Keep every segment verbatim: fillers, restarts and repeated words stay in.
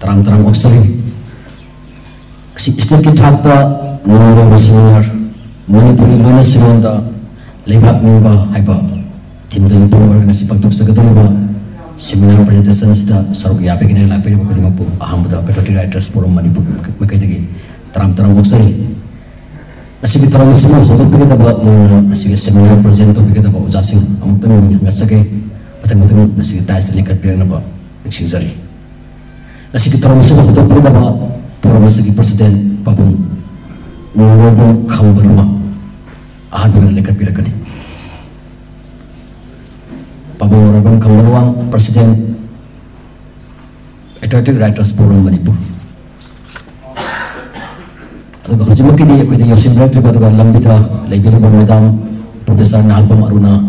ꯇꯔꯥꯝ ꯇꯔꯥꯝ ꯑꯣꯛꯆꯔꯤ꯫ ꯉꯁꯤ stateꯀꯤ ꯊꯥꯛꯇ ꯅꯧꯅ ꯁꯦꯃꯤꯅꯥꯔ, ꯃꯅꯤꯄꯨꯔꯤ ꯂꯣꯏꯅ ꯁꯤꯔꯣꯟꯗ ꯂꯩꯕꯥꯛ ꯅꯤꯡꯕ ꯍꯥꯏꯕ ꯊꯤꯝꯗ ꯌꯨꯝꯐꯝ ꯑꯣꯏꯔꯒ ꯉꯁꯤ ꯄꯥꯡꯊꯣꯛꯆꯒꯗꯧꯔꯤꯕ ꯁꯦꯃꯤꯅꯥꯔ ꯄ꯭ꯔꯖꯦꯟꯇꯦꯁꯟ ꯑꯁꯤꯗ ꯁꯔꯨꯛ ꯌꯥꯕꯤꯒꯅꯤ ꯂꯥꯛꯄꯤꯔꯤꯕ ꯈꯨꯗꯤꯡꯃꯛꯄꯨ ꯑꯍꯥꯟꯕꯗ Patriotic Writers Forum ꯃꯅꯤꯄꯨꯔ ꯃꯥꯏꯀꯩꯗꯒꯤ ꯇꯔꯥꯝ ꯇꯔꯥꯝ ꯑꯣꯛꯆꯔꯤ꯫ ꯉꯁꯤꯒꯤ ꯊꯧꯔꯝ ꯑꯁꯤꯕꯨ ꯍꯧꯗꯣꯛꯄꯤꯒꯗꯕ, ꯂꯣꯏꯅ ꯉꯁꯤꯒꯤ ꯁꯦꯃꯤꯅꯥꯔ ꯄ꯭ꯔꯖꯦꯟ ꯇꯧꯕꯤꯒꯗꯕ ꯑꯣꯖꯥꯁꯤꯡ ꯑꯃꯨꯛꯇꯪ ꯃꯤꯡ ꯍꯟꯒꯠꯆꯒꯦ꯫ ꯃꯊꯪ ꯃꯊꯪ ꯉꯁꯤꯒꯤ ꯗꯥꯏꯁꯇ ꯂꯤꯡꯈꯠꯄꯤꯔꯛꯅꯕ ꯅꯤꯡꯁꯤꯡꯖꯔꯤ꯫ ꯉꯁꯤꯒꯤ ꯊꯧꯔꯝ ꯑꯁꯤꯕꯨ ꯍꯧꯗꯣꯛꯄꯤꯒꯗꯕ ꯐꯣꯔꯝ ꯑꯁꯤꯒꯤ ꯄ꯭ꯔꯁꯤꯗꯦꯟ ꯄꯥꯕꯨꯡ ꯅꯣꯡꯉꯣꯏꯕꯝ ꯈꯝꯕ ꯂꯨꯃꯥꯡ ꯑꯍꯥꯟꯕ ꯑꯣꯏꯅ ꯂꯤꯡꯈꯠꯄꯤꯔꯛꯀꯅꯤ꯫ ꯄꯥꯕꯨꯡ Nongngoibam Khamba Lumang, president, Patriotic Writers Forum Manipur. ꯑꯗꯨꯒ ꯍꯧꯖꯤꯛꯃꯛꯀꯤꯗꯤ ꯑꯩꯈꯣꯏꯗ ꯌꯧꯁꯤꯟꯕꯤꯔꯛꯇ꯭ꯔꯤꯕ, ꯑꯗꯨꯒ ꯂꯝꯕꯤꯗ ꯂꯩꯕꯤꯔꯤꯕ madam professor Nahakpam Aruna,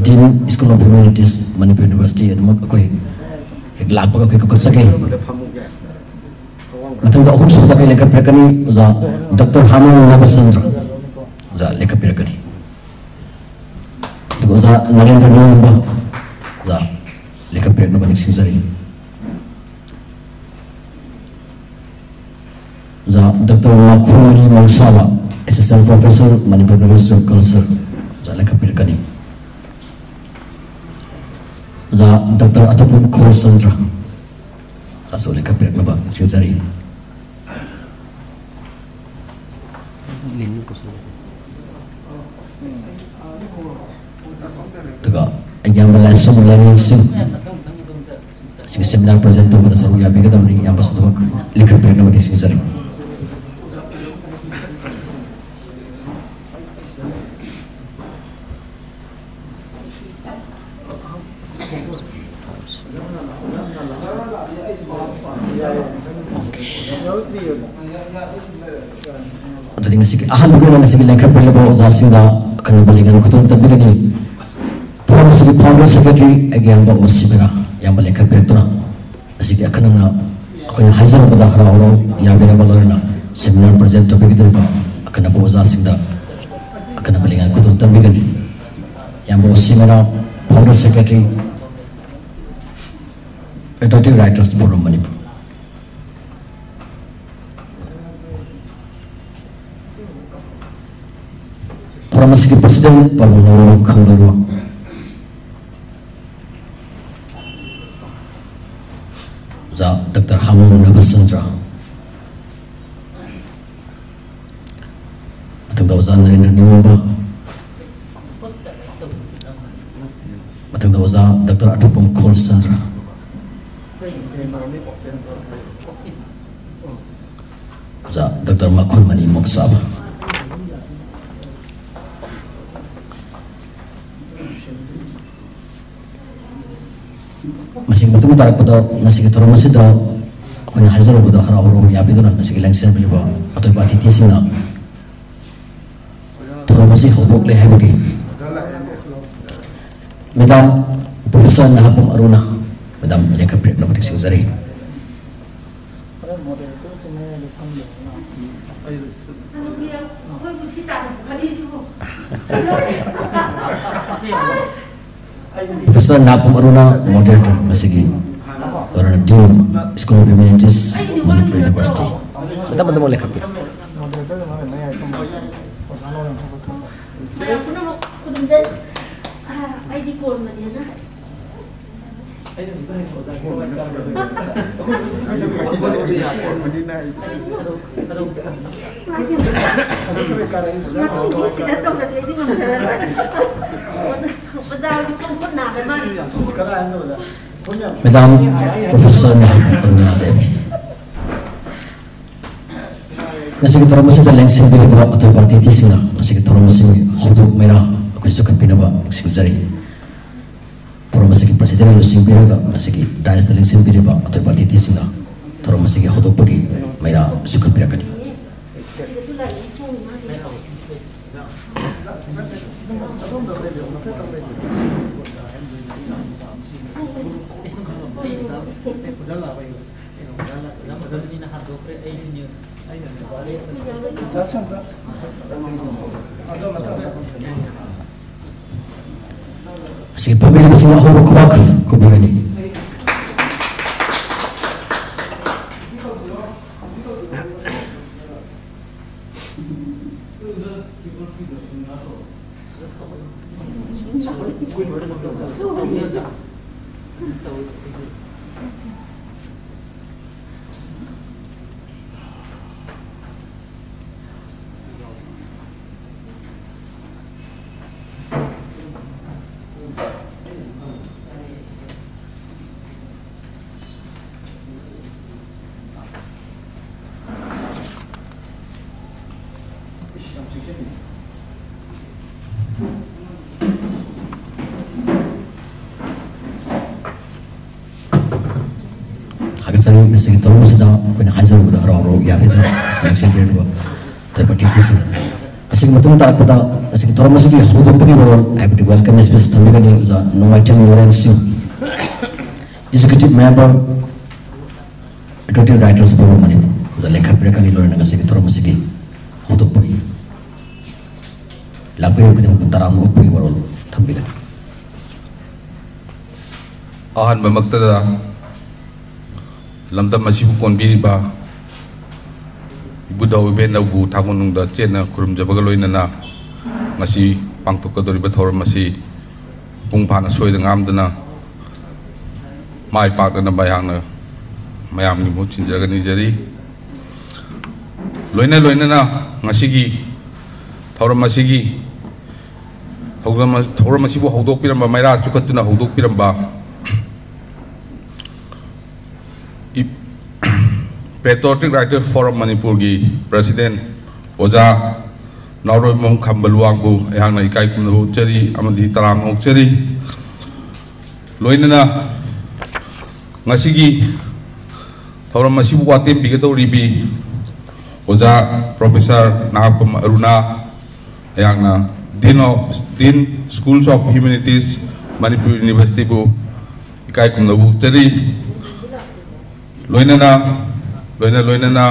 Dean School of Humanities, Manipur University, ꯑꯗꯨꯃꯛ ꯑꯩꯈꯣꯏ ꯍꯦꯛ ꯂꯥꯛꯄꯒ ꯑꯩꯈꯣꯏ ꯀꯧꯈꯠꯆꯒꯦ꯫ ꯃꯊꯪꯗ ꯑꯍꯨꯝꯁꯨꯕꯗ ꯑꯩꯈꯣꯏ ꯂꯦꯡꯈꯠꯄꯤꯔꯛꯀꯅꯤ, ꯑꯣꯖꯥ ꯗꯣꯛꯇꯔ ꯍꯥꯃꯣꯡ ꯅꯕꯆꯟꯗ꯭ꯔ ꯑꯣꯖꯥ ꯂꯦꯡꯈꯠꯄꯤꯔꯛꯀꯅꯤ꯫ ꯑꯗꯨꯒ ꯑꯣꯖꯥ ꯅꯔꯦꯟꯗ꯭ꯔ ꯅꯤꯉꯣꯝꯕ ꯑꯣꯖꯥ ꯂꯦꯡꯈꯠꯄꯤꯔꯛꯅꯕ ꯅꯤꯡꯁꯤꯡꯖꯔꯤ꯫ ꯑꯣꯖꯥ doctor ꯃꯈꯨꯃꯅꯤ ꯃꯪꯁꯥꯕ, Assistant Professor, Manipur University of Culture, ꯑꯣꯖꯥ ꯂꯦꯡꯈꯠꯄꯤꯔꯛꯀꯅꯤ꯫ ꯑꯣꯖꯥ ꯗꯣꯛꯇꯔ ꯑꯊꯣꯛꯄꯝ ꯈꯣꯔꯆꯟꯗ꯭ꯔ ꯑꯣꯖꯥꯁꯨ ꯂꯦꯡꯈꯠꯄꯤꯔꯛꯅꯕ ꯅꯤꯡꯁꯤꯡꯖꯔꯤ꯫ ꯑꯗꯨꯒ ꯑꯩꯒꯤ ꯏꯌꯥꯝꯕ ꯂꯥꯏꯁ꯭ꯔꯝ ꯂꯥꯏꯅꯤꯡꯁꯤꯡ ꯑꯁꯤꯒꯤ ꯁꯦꯃꯤꯅꯥꯔ ꯄ꯭ꯔꯖꯦꯟ ꯇꯧꯕꯗ ꯁꯔꯨꯛ ꯌꯥꯕꯤꯒꯗꯕꯅꯤ꯫ ꯏꯌꯥꯝꯕꯁꯨ ꯑꯗꯨꯃꯛ ꯂꯦꯡꯈꯠꯄꯤꯔꯛꯅꯕ ꯅꯤꯡꯁꯤꯡꯖꯔꯤ꯫ ꯑꯗꯨꯗꯤ ꯉꯁꯤꯒꯤ ꯑꯍꯥꯟꯕꯒꯤ ꯑꯣꯏꯅ ꯉꯁꯤꯒꯤ ꯂꯦꯡꯈꯠꯄꯤꯔꯕ ꯑꯣꯖꯥꯁꯤꯡꯗ ꯑꯈꯟꯅꯕ ꯂꯤꯡꯖꯦꯜ ꯈꯨꯗꯣꯜ ꯇꯝꯕꯤꯒꯅꯤ꯫ ꯐꯣꯔꯝ ꯑꯁꯤꯒꯤ founder secretary ꯑꯩꯒꯤ ꯏꯌꯥꯝꯕ ꯑꯣ ꯁꯤꯕꯤꯔꯥ, ꯏꯌꯥꯝꯕ ꯂꯦꯡꯈꯠꯄꯤꯔꯛꯇꯨꯅ ꯉꯁꯤꯒꯤ ꯑꯈꯟꯅꯅ ꯑꯩꯈꯣꯏꯅ ꯍꯥꯏꯖꯔꯕꯗ ꯍꯔꯥꯎ ꯍꯔꯥꯎ ꯌꯥꯕꯤꯔꯕ ꯂꯣꯏꯅꯅ ꯁꯦꯃꯤꯅꯥꯔ ꯄ꯭ꯔꯖꯦꯟ ꯇꯧꯕꯤꯒꯗꯧꯔꯤꯕ ꯑꯈꯟꯅꯕ ꯑꯣꯖꯥꯁꯤꯡꯗ ꯑꯈꯟꯅꯕ ꯂꯤꯡꯖꯦꯜ ꯈꯨꯗꯣꯜ ꯇꯝꯕꯤꯒꯅꯤ꯫ ꯏꯌꯥꯝꯕ ꯑꯣ ꯁꯤꯕꯤꯔꯥ, founder secretary, Patriotic Writers Forum Manipur. ꯃꯁꯤꯒꯤ president ꯄꯥꯕꯨꯡ ꯅꯧꯔꯕ ꯈꯝꯕꯔꯨ, ꯑꯣꯖꯥ ꯗꯥꯛꯇꯔ ꯍꯥꯃꯣꯡ ꯅꯕꯆꯟꯗ꯭ꯔ, ꯃꯊꯪꯗ ꯑꯣꯖꯥ ꯅꯔꯦꯟꯗ꯭ꯔ ꯅꯤꯉꯣꯝꯕ, ꯃꯊꯪꯗ ꯑꯣꯖꯥ ꯗꯥꯛꯇꯔ ꯑꯊꯣꯛꯄꯝ ꯈꯣꯜꯆꯟꯗ꯭ꯔ, ꯑꯣꯖꯥ ꯗꯥꯛꯇꯔ ꯃꯈꯨꯜꯃꯅꯤ ꯃꯣꯛꯆꯥꯕ꯫ ꯃꯁꯤꯒꯤ ꯃꯇꯨꯡ ꯇꯥꯔꯛꯄꯗ ꯉꯁꯤꯒꯤ ꯊꯧꯔꯝ ꯑꯁꯤꯗ ꯑꯩꯈꯣꯏꯅ ꯍꯥꯏꯖꯔꯨꯕꯗ ꯍꯔꯥꯎ ꯍꯔꯥꯎ ꯌꯥꯕꯤꯗꯨꯅ ꯉꯁꯤꯒꯤ ꯂꯦꯡꯁꯤꯟꯕꯤꯔꯤꯕ ꯑꯇꯣꯞꯄ ꯑꯇꯤꯊꯤꯁꯤꯡꯅ ꯊꯧꯔꯝ ꯑꯁꯤ ꯍꯧꯗꯣꯛꯂꯦ ꯍꯥꯏꯕꯒꯤ Madam Professor ꯅꯍꯥꯛꯄꯝ ꯑꯔꯨꯅ Madam ꯂꯦꯡꯈꯠꯄꯤꯔꯛꯅꯕ ꯅꯤꯡꯁꯤꯡꯖꯔꯤ꯫ Professor ꯅꯍꯥꯛꯄꯝ ꯑꯔꯨꯅ, moderator, ꯃꯁꯤꯒꯤ ꯑꯔꯨꯅ Dean, School of Humanities, Manipur University꯫ ꯃꯇꯝ ꯑꯗꯨꯃꯛ ꯂꯦꯞꯈꯠꯄꯤꯌꯨ꯫ ꯃꯌꯥꯝ ꯄꯨꯝꯅꯃꯛ ꯈꯨꯔꯨꯝꯖꯩ꯫ ꯑꯩꯗꯤ ꯀꯣꯟꯕꯅꯦꯅ꯫ ꯃꯇꯨꯡꯗꯤ ꯁꯤꯗ ꯇꯧꯗ꯭ꯔꯗꯤ ꯑꯩꯗꯤ ꯉꯝꯖꯔꯔꯣꯏ꯫ ꯑꯣꯖꯥ ꯍꯣꯏꯒꯤ ꯈꯣꯡ ꯈꯨꯠ ꯅꯥꯕ ꯃꯥꯜꯂꯦ꯫ Madam Professor ꯅꯍꯥꯛꯄꯝ ꯑꯔꯨꯅꯥ ꯗꯦꯕꯤ꯫ ꯉꯁꯤꯒꯤ ꯊꯧꯔꯝ ꯑꯁꯤꯗ ꯂꯦꯡꯁꯤꯟꯕꯤꯔꯤꯕ ꯑꯇꯣꯞꯄ ꯑꯇꯤꯊꯤꯁꯤꯡꯅ ꯉꯁꯤꯒꯤ ꯊꯧꯔꯝ ꯑꯁꯤꯒꯤ ꯍꯧꯗꯣꯛ ꯃꯩꯔꯥ ꯑꯩꯈꯣꯏ ꯆꯨꯈꯠꯄꯤꯅꯕ ꯅꯤꯡꯁꯤꯡꯖꯔꯤ꯫ ꯊꯧꯔꯝ ꯑꯁꯤꯒꯤ president ꯂꯨꯆꯤꯡꯕꯤꯔꯒ ꯉꯁꯤꯒꯤ daisꯇ ꯂꯦꯡꯁꯤꯟꯕꯤꯔꯤꯕ ꯑꯇꯣꯞꯄ ꯑꯇꯤꯊꯤꯁꯤꯡꯅ ꯊꯧꯔꯝ ꯑꯁꯤꯒꯤ ꯍꯧꯗꯣꯛꯄꯒꯤ ꯃꯩꯔꯥ ꯆꯨꯈꯠꯄꯤꯔꯛꯀꯅꯤ꯫ ꯑꯁꯤꯒꯤ ꯐꯝꯕꯤꯔꯤꯕꯁꯤꯡ ꯑꯍꯧꯕ ꯈꯨꯕꯥꯛ ꯈꯨꯕꯤꯒꯅꯤ꯫ ꯍꯥꯏꯒꯠꯆꯔꯤ꯫ ꯉꯁꯤꯒꯤ ꯊꯧꯔꯝ ꯑꯁꯤꯗ ꯑꯩꯈꯣꯏꯅ ꯍꯥꯏꯖꯔꯨꯕꯗ ꯍꯔꯥꯎ ꯍꯔꯥꯎ ꯌꯥꯕꯤꯗꯨꯅ ꯁꯦꯝꯕꯤꯔꯤꯕ ꯑꯩꯈꯣꯏ ꯄꯥꯔꯇꯤꯁꯤꯡ꯫ ꯃꯁꯤꯒꯤ ꯃꯇꯨꯡ ꯇꯥꯔꯛꯄꯗ ꯃꯁꯤꯒꯤ ꯊꯧꯔꯝ ꯑꯁꯤꯒꯤ ꯍꯧꯗꯣꯛꯄꯒꯤ ꯃꯔꯣꯜ ꯍꯥꯏꯕꯗꯤ welcome speech ꯊꯝꯕꯤꯒꯅꯤ ꯑꯣꯖꯥ ꯅꯣꯡꯃꯥꯏꯊꯦꯝ ꯂꯣꯔꯦꯟ ꯁꯤꯡ, Executive Member, Editorial Writers Forum Manipur, ꯑꯣꯖꯥ ꯂꯦꯡꯈꯠꯄꯤꯔꯛꯀꯅꯤ꯫ ꯂꯣꯏꯅꯅ ꯉꯁꯤꯒꯤ ꯊꯧꯔꯝ ꯑꯁꯤꯒꯤ ꯍꯧꯗꯣꯛꯄꯒꯤ ꯂꯥꯛꯄꯤꯔꯤꯕ ꯈꯨꯗꯤꯡꯃꯛꯄꯨ ꯇꯔꯥꯝꯅ ꯑꯣꯛꯄꯒꯤ ꯃꯔꯣꯜ ꯊꯝꯕꯤꯒꯅꯤ꯫ ꯑꯍꯥꯟꯕꯃꯛꯇꯗ ꯂꯝꯗꯝ ꯑꯁꯤꯕꯨ ꯀꯣꯟꯕꯤꯔꯤꯕ ꯏꯕꯨꯙꯧ ꯏꯕꯦꯟꯅꯧꯕꯨ ꯊꯥꯡꯒꯣꯟꯅꯨꯡꯗ ꯆꯦꯠꯅ ꯈꯨꯔꯨꯝꯖꯕꯒ ꯂꯣꯏꯅꯅ ꯉꯁꯤ ꯄꯥꯡꯊꯣꯛꯀꯗꯧꯔꯤꯕ ꯊꯧꯔꯝ ꯑꯁꯤ ꯃꯄꯨꯡ ꯐꯥꯅ ꯁꯣꯏꯗ ꯉꯥꯝꯗꯅ ꯃꯥꯏ ꯄꯥꯛꯅꯅꯕ ꯑꯩꯍꯥꯛꯅ ꯃꯌꯥꯝꯒꯤ ꯃꯍꯨꯠ ꯁꯤꯟꯖꯔꯒ ꯅꯤꯖꯔꯤ꯫ ꯂꯣꯏꯅ ꯂꯣꯏꯅꯅ ꯉꯁꯤꯒꯤ ꯊꯧꯔꯝ ꯑꯁꯤꯒꯤ ꯊꯧꯔꯝ ꯑꯁꯤꯕꯨ ꯍꯧꯗꯣꯛꯄꯤꯔꯝꯕ, ꯃꯩꯔꯥ ꯆꯨꯈꯠꯇꯨꯅ ꯍꯧꯗꯣꯛꯄꯤꯔꯝꯕ Patriotic Writer Forum ꯃꯅꯤꯄꯨꯔꯒꯤ President ꯑꯣꯖꯥ ꯅꯥꯎꯔꯣꯏꯕꯝ ꯈꯝꯕ ꯂꯨꯋꯥꯡꯕꯨ ꯑꯩꯍꯥꯛꯅ ꯏꯀꯥꯏ ꯈꯨꯝꯅꯕ ꯎꯠꯆꯔꯤ ꯑꯃꯗꯤ ꯇꯔꯥꯝꯅ ꯑꯣꯛꯆꯔꯤ꯫ ꯂꯣꯏꯅꯅ ꯉꯁꯤꯒꯤ ꯊꯧꯔꯝ ꯑꯁꯤꯕꯨ ꯋꯥꯇꯦꯝꯕꯤꯒꯗꯧꯔꯤꯕꯤ ꯑꯣꯖꯥ Professor ꯅꯥꯒꯥꯄꯝ ꯑꯔꯨꯅꯥ, ꯑꯩꯍꯥꯛꯅ Dean of, Dean Schools of Humanities, Manipur University ꯕꯨ ꯏꯀꯥꯏ ꯈꯨꯝꯅꯕ ꯎꯠꯆꯔꯤ꯫ ꯂꯣꯏꯅꯅ, ꯂꯣꯏꯅ ꯂꯣꯏꯅꯅ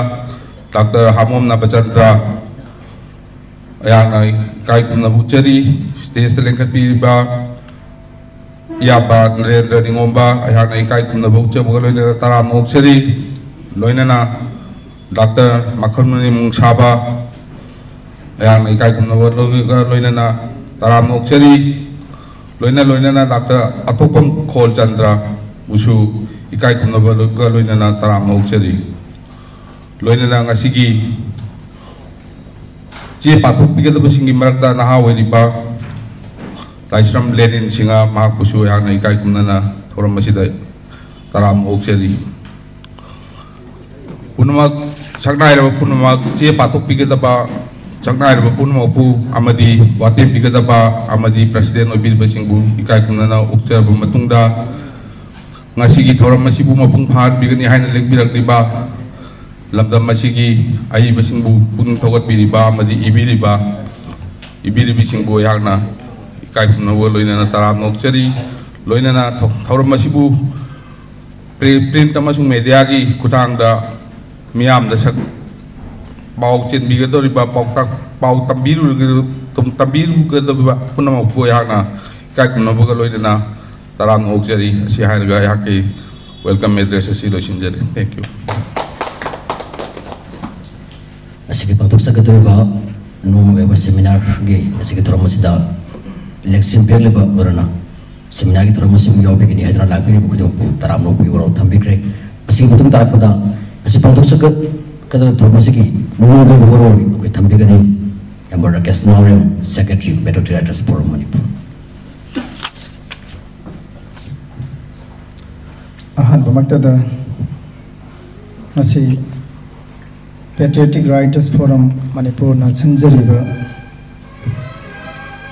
Doctor ꯍꯥꯃꯣꯝ ꯅꯕꯆꯟꯗ꯭ꯔ, ꯑꯩꯍꯥꯛꯅ ꯏꯀꯥꯏ ꯈꯨꯝꯅꯕ ꯎꯠꯆꯔꯤ꯫ Stage ꯇ ꯂꯦꯡꯈꯠꯄꯤꯔꯤꯕ ꯏꯌꯥꯝꯕ ꯅꯔꯦꯟꯗ꯭ꯔ ꯅꯤꯉꯣꯝꯕ, ꯑꯩꯍꯥꯛꯅ ꯏꯀꯥꯏ ꯈꯨꯝꯅꯕ ꯎꯠꯆꯕꯒ ꯂꯣꯏꯅꯅ ꯇꯔꯥꯝꯅ ꯑꯣꯛꯆꯔꯤ꯫ ꯂꯣꯏꯅꯅ Doctor ꯃꯈꯜꯃꯅꯤ ꯃꯨꯡꯁꯥꯕ, ꯑꯩꯍꯥꯛꯅ ꯏꯀꯥꯏ ꯈꯨꯝꯅꯕꯒ ꯂꯣꯏꯅꯅ ꯇꯔꯥꯝꯅ ꯑꯣꯛꯆꯔꯤ꯫ ꯂꯣꯏꯅ ꯂꯣꯏꯅꯅ ꯗꯥꯛꯇꯔ ꯑꯇꯣꯞꯄꯝ ꯈꯣꯜꯆꯟꯗ꯭ꯔꯕꯨꯁꯨ ꯏꯀꯥꯏ ꯈꯨꯝꯅꯕꯒ ꯂꯣꯏꯅꯅ ꯇꯔꯥꯝꯅ ꯑꯣꯛꯆꯔꯤ꯫ ꯂꯣꯏꯅꯅ ꯉꯁꯤꯒꯤ ꯆꯦ ꯄꯥꯊꯣꯛꯄꯤꯒꯗꯕꯁꯤꯡꯒꯤ ꯃꯔꯛꯇ ꯅꯍꯥ ꯑꯣꯏꯔꯤꯕ ꯂꯥꯏꯁ꯭ꯔꯝ ꯂꯦꯅꯤꯟ ꯁꯤꯡꯍ ꯃꯍꯥꯛꯄꯨꯁꯨ ꯑꯩꯍꯥꯛꯅ ꯏꯀꯥꯏ ꯈꯨꯝꯅꯅ ꯊꯧꯔꯝ ꯑꯁꯤꯗ ꯇꯔꯥꯝꯅ ꯑꯣꯛꯆꯔꯤ꯫ ꯄꯨꯝꯅꯃꯛ, ꯁꯛꯅꯥꯏꯔꯕ ꯄꯨꯝꯅꯃꯛ ꯆꯦ ꯄꯥꯊꯣꯛꯄꯤꯒꯗꯕ, ꯁꯛꯅꯥꯏꯔꯕ ꯄꯨꯝꯅꯃꯛꯄꯨ ꯑꯃꯗꯤ ꯋꯥꯇꯦꯝꯕꯤꯒꯗꯕ ꯑꯃꯗꯤ president ꯑꯣꯏꯕꯤꯔꯤꯕꯁꯤꯡꯕꯨ ꯏꯀꯥꯏ ꯈꯨꯝꯅꯅ ꯑꯣꯛꯆꯔꯕ ꯃꯇꯨꯡꯗ, ꯉꯁꯤꯒꯤ ꯊꯧꯔꯝ ꯑꯁꯤꯕꯨ ꯃꯄꯨꯡ ꯐꯥꯍꯟꯕꯤꯒꯅꯤ ꯍꯥꯏꯅ ꯂꯦꯡꯕꯤꯔꯛꯂꯤꯕ ꯂꯝꯗꯝ ꯑꯁꯤꯒꯤ ꯑꯏꯕꯁꯤꯡꯕꯨ ꯄꯨꯛꯅꯤꯡ ꯊꯧꯒꯠꯄꯤꯔꯤꯕ ꯑꯃꯗꯤ ꯏꯕꯤꯔꯤꯕ, ꯏꯕꯤꯔꯤꯕꯁꯤꯡꯕꯨ ꯑꯩꯍꯥꯛꯅ ꯏꯀꯥꯏ ꯈꯨꯝꯅꯕꯒ ꯂꯣꯏꯅꯅ ꯇꯔꯥꯝꯅ ꯑꯣꯛꯆꯔꯤ꯫ ꯂꯣꯏꯅꯅ ꯊꯧ-, ꯊꯧꯔꯝ ꯑꯁꯤꯕꯨ ꯄ꯭ꯔꯤ-, print ꯑꯃꯁꯨꯡ mediaꯒꯤ ꯈꯨꯠꯊꯥꯡꯗ ꯃꯤꯌꯥꯝꯗ ꯁꯛ, ꯄꯥꯎ ꯆꯦꯟꯕꯤꯒꯗꯧꯔꯤꯕ, ꯄꯥꯎꯇꯥꯛ, ꯄꯥꯎ ꯇꯝꯕꯤꯔꯨꯔꯒ-, ꯇꯝ-, ꯇꯝꯕꯤꯔꯨꯒꯗꯧꯔꯤꯕ ꯄꯨꯝꯅꯃꯛꯄꯨ ꯑꯩꯍꯥꯛꯅ ꯏꯀꯥꯏ ꯈꯨꯝꯅꯕꯒ ꯂꯣꯏꯅꯅ ꯇꯔꯥꯝꯅ ꯑꯣꯛꯆꯔꯤ꯫ ꯑꯁꯤ ꯍꯥꯏꯔꯒ ꯑꯩꯍꯥꯛꯀꯤ welcome address ꯑꯁꯤ ꯂꯣꯏꯁꯤꯟꯖꯔꯦ꯫ Thank you꯫ ꯑꯁꯤꯒꯤ ꯄꯥꯡꯊꯣꯛꯆꯒꯗꯧꯔꯤꯕ ꯅꯣꯡꯃꯒꯤ ꯑꯣꯏꯕ seminarꯒꯤ ꯑꯁꯤꯒꯤ ꯊꯧꯔꯝ ꯑꯁꯤꯗ ꯂꯦꯡꯁꯤꯟꯕꯤꯔꯛꯂꯤꯕ ꯂꯣꯏꯅꯅ seminarꯒꯤ ꯊꯧꯔꯝ ꯑꯁꯤꯕꯨ ꯌꯥꯎꯕꯤꯒꯅꯤ ꯍꯥꯏꯗꯨꯅ ꯂꯥꯛꯄꯤꯔꯤꯕ ꯈꯨꯗꯤꯡꯃꯛꯄꯨ ꯇꯔꯥꯝꯅ ꯑꯣꯛꯄꯤꯕ ꯋꯥꯔꯣꯜ ꯊꯝꯕꯤꯈ꯭ꯔꯦ꯫ ꯃꯁꯤꯒꯤ ꯃꯇꯨꯡ ꯇꯥꯔꯛꯄꯗ ꯉꯁꯤ ꯄꯥꯡꯊꯣꯛꯆꯒꯗꯧꯔꯤꯕ ꯊꯧꯔꯝ ꯑꯁꯤꯒꯤ ꯂꯣꯏꯒꯤ ꯑꯣꯏꯕ ꯋꯥꯔꯣꯜ ꯑꯩꯈꯣꯏ ꯊꯝꯕꯤꯒꯅꯤ ꯏꯌꯥꯝꯕ ꯔꯥꯀꯦꯁ ꯅꯥꯎꯔꯦꯝ, Secretary, Patriotic Writers Forum Manipur. ꯑꯍꯥꯟꯕꯃꯛꯇꯗ ꯉꯁꯤ Patriotic Writers Forum ꯃꯅꯤꯄꯨꯔꯅ ꯁꯤꯟꯖꯔꯤꯕ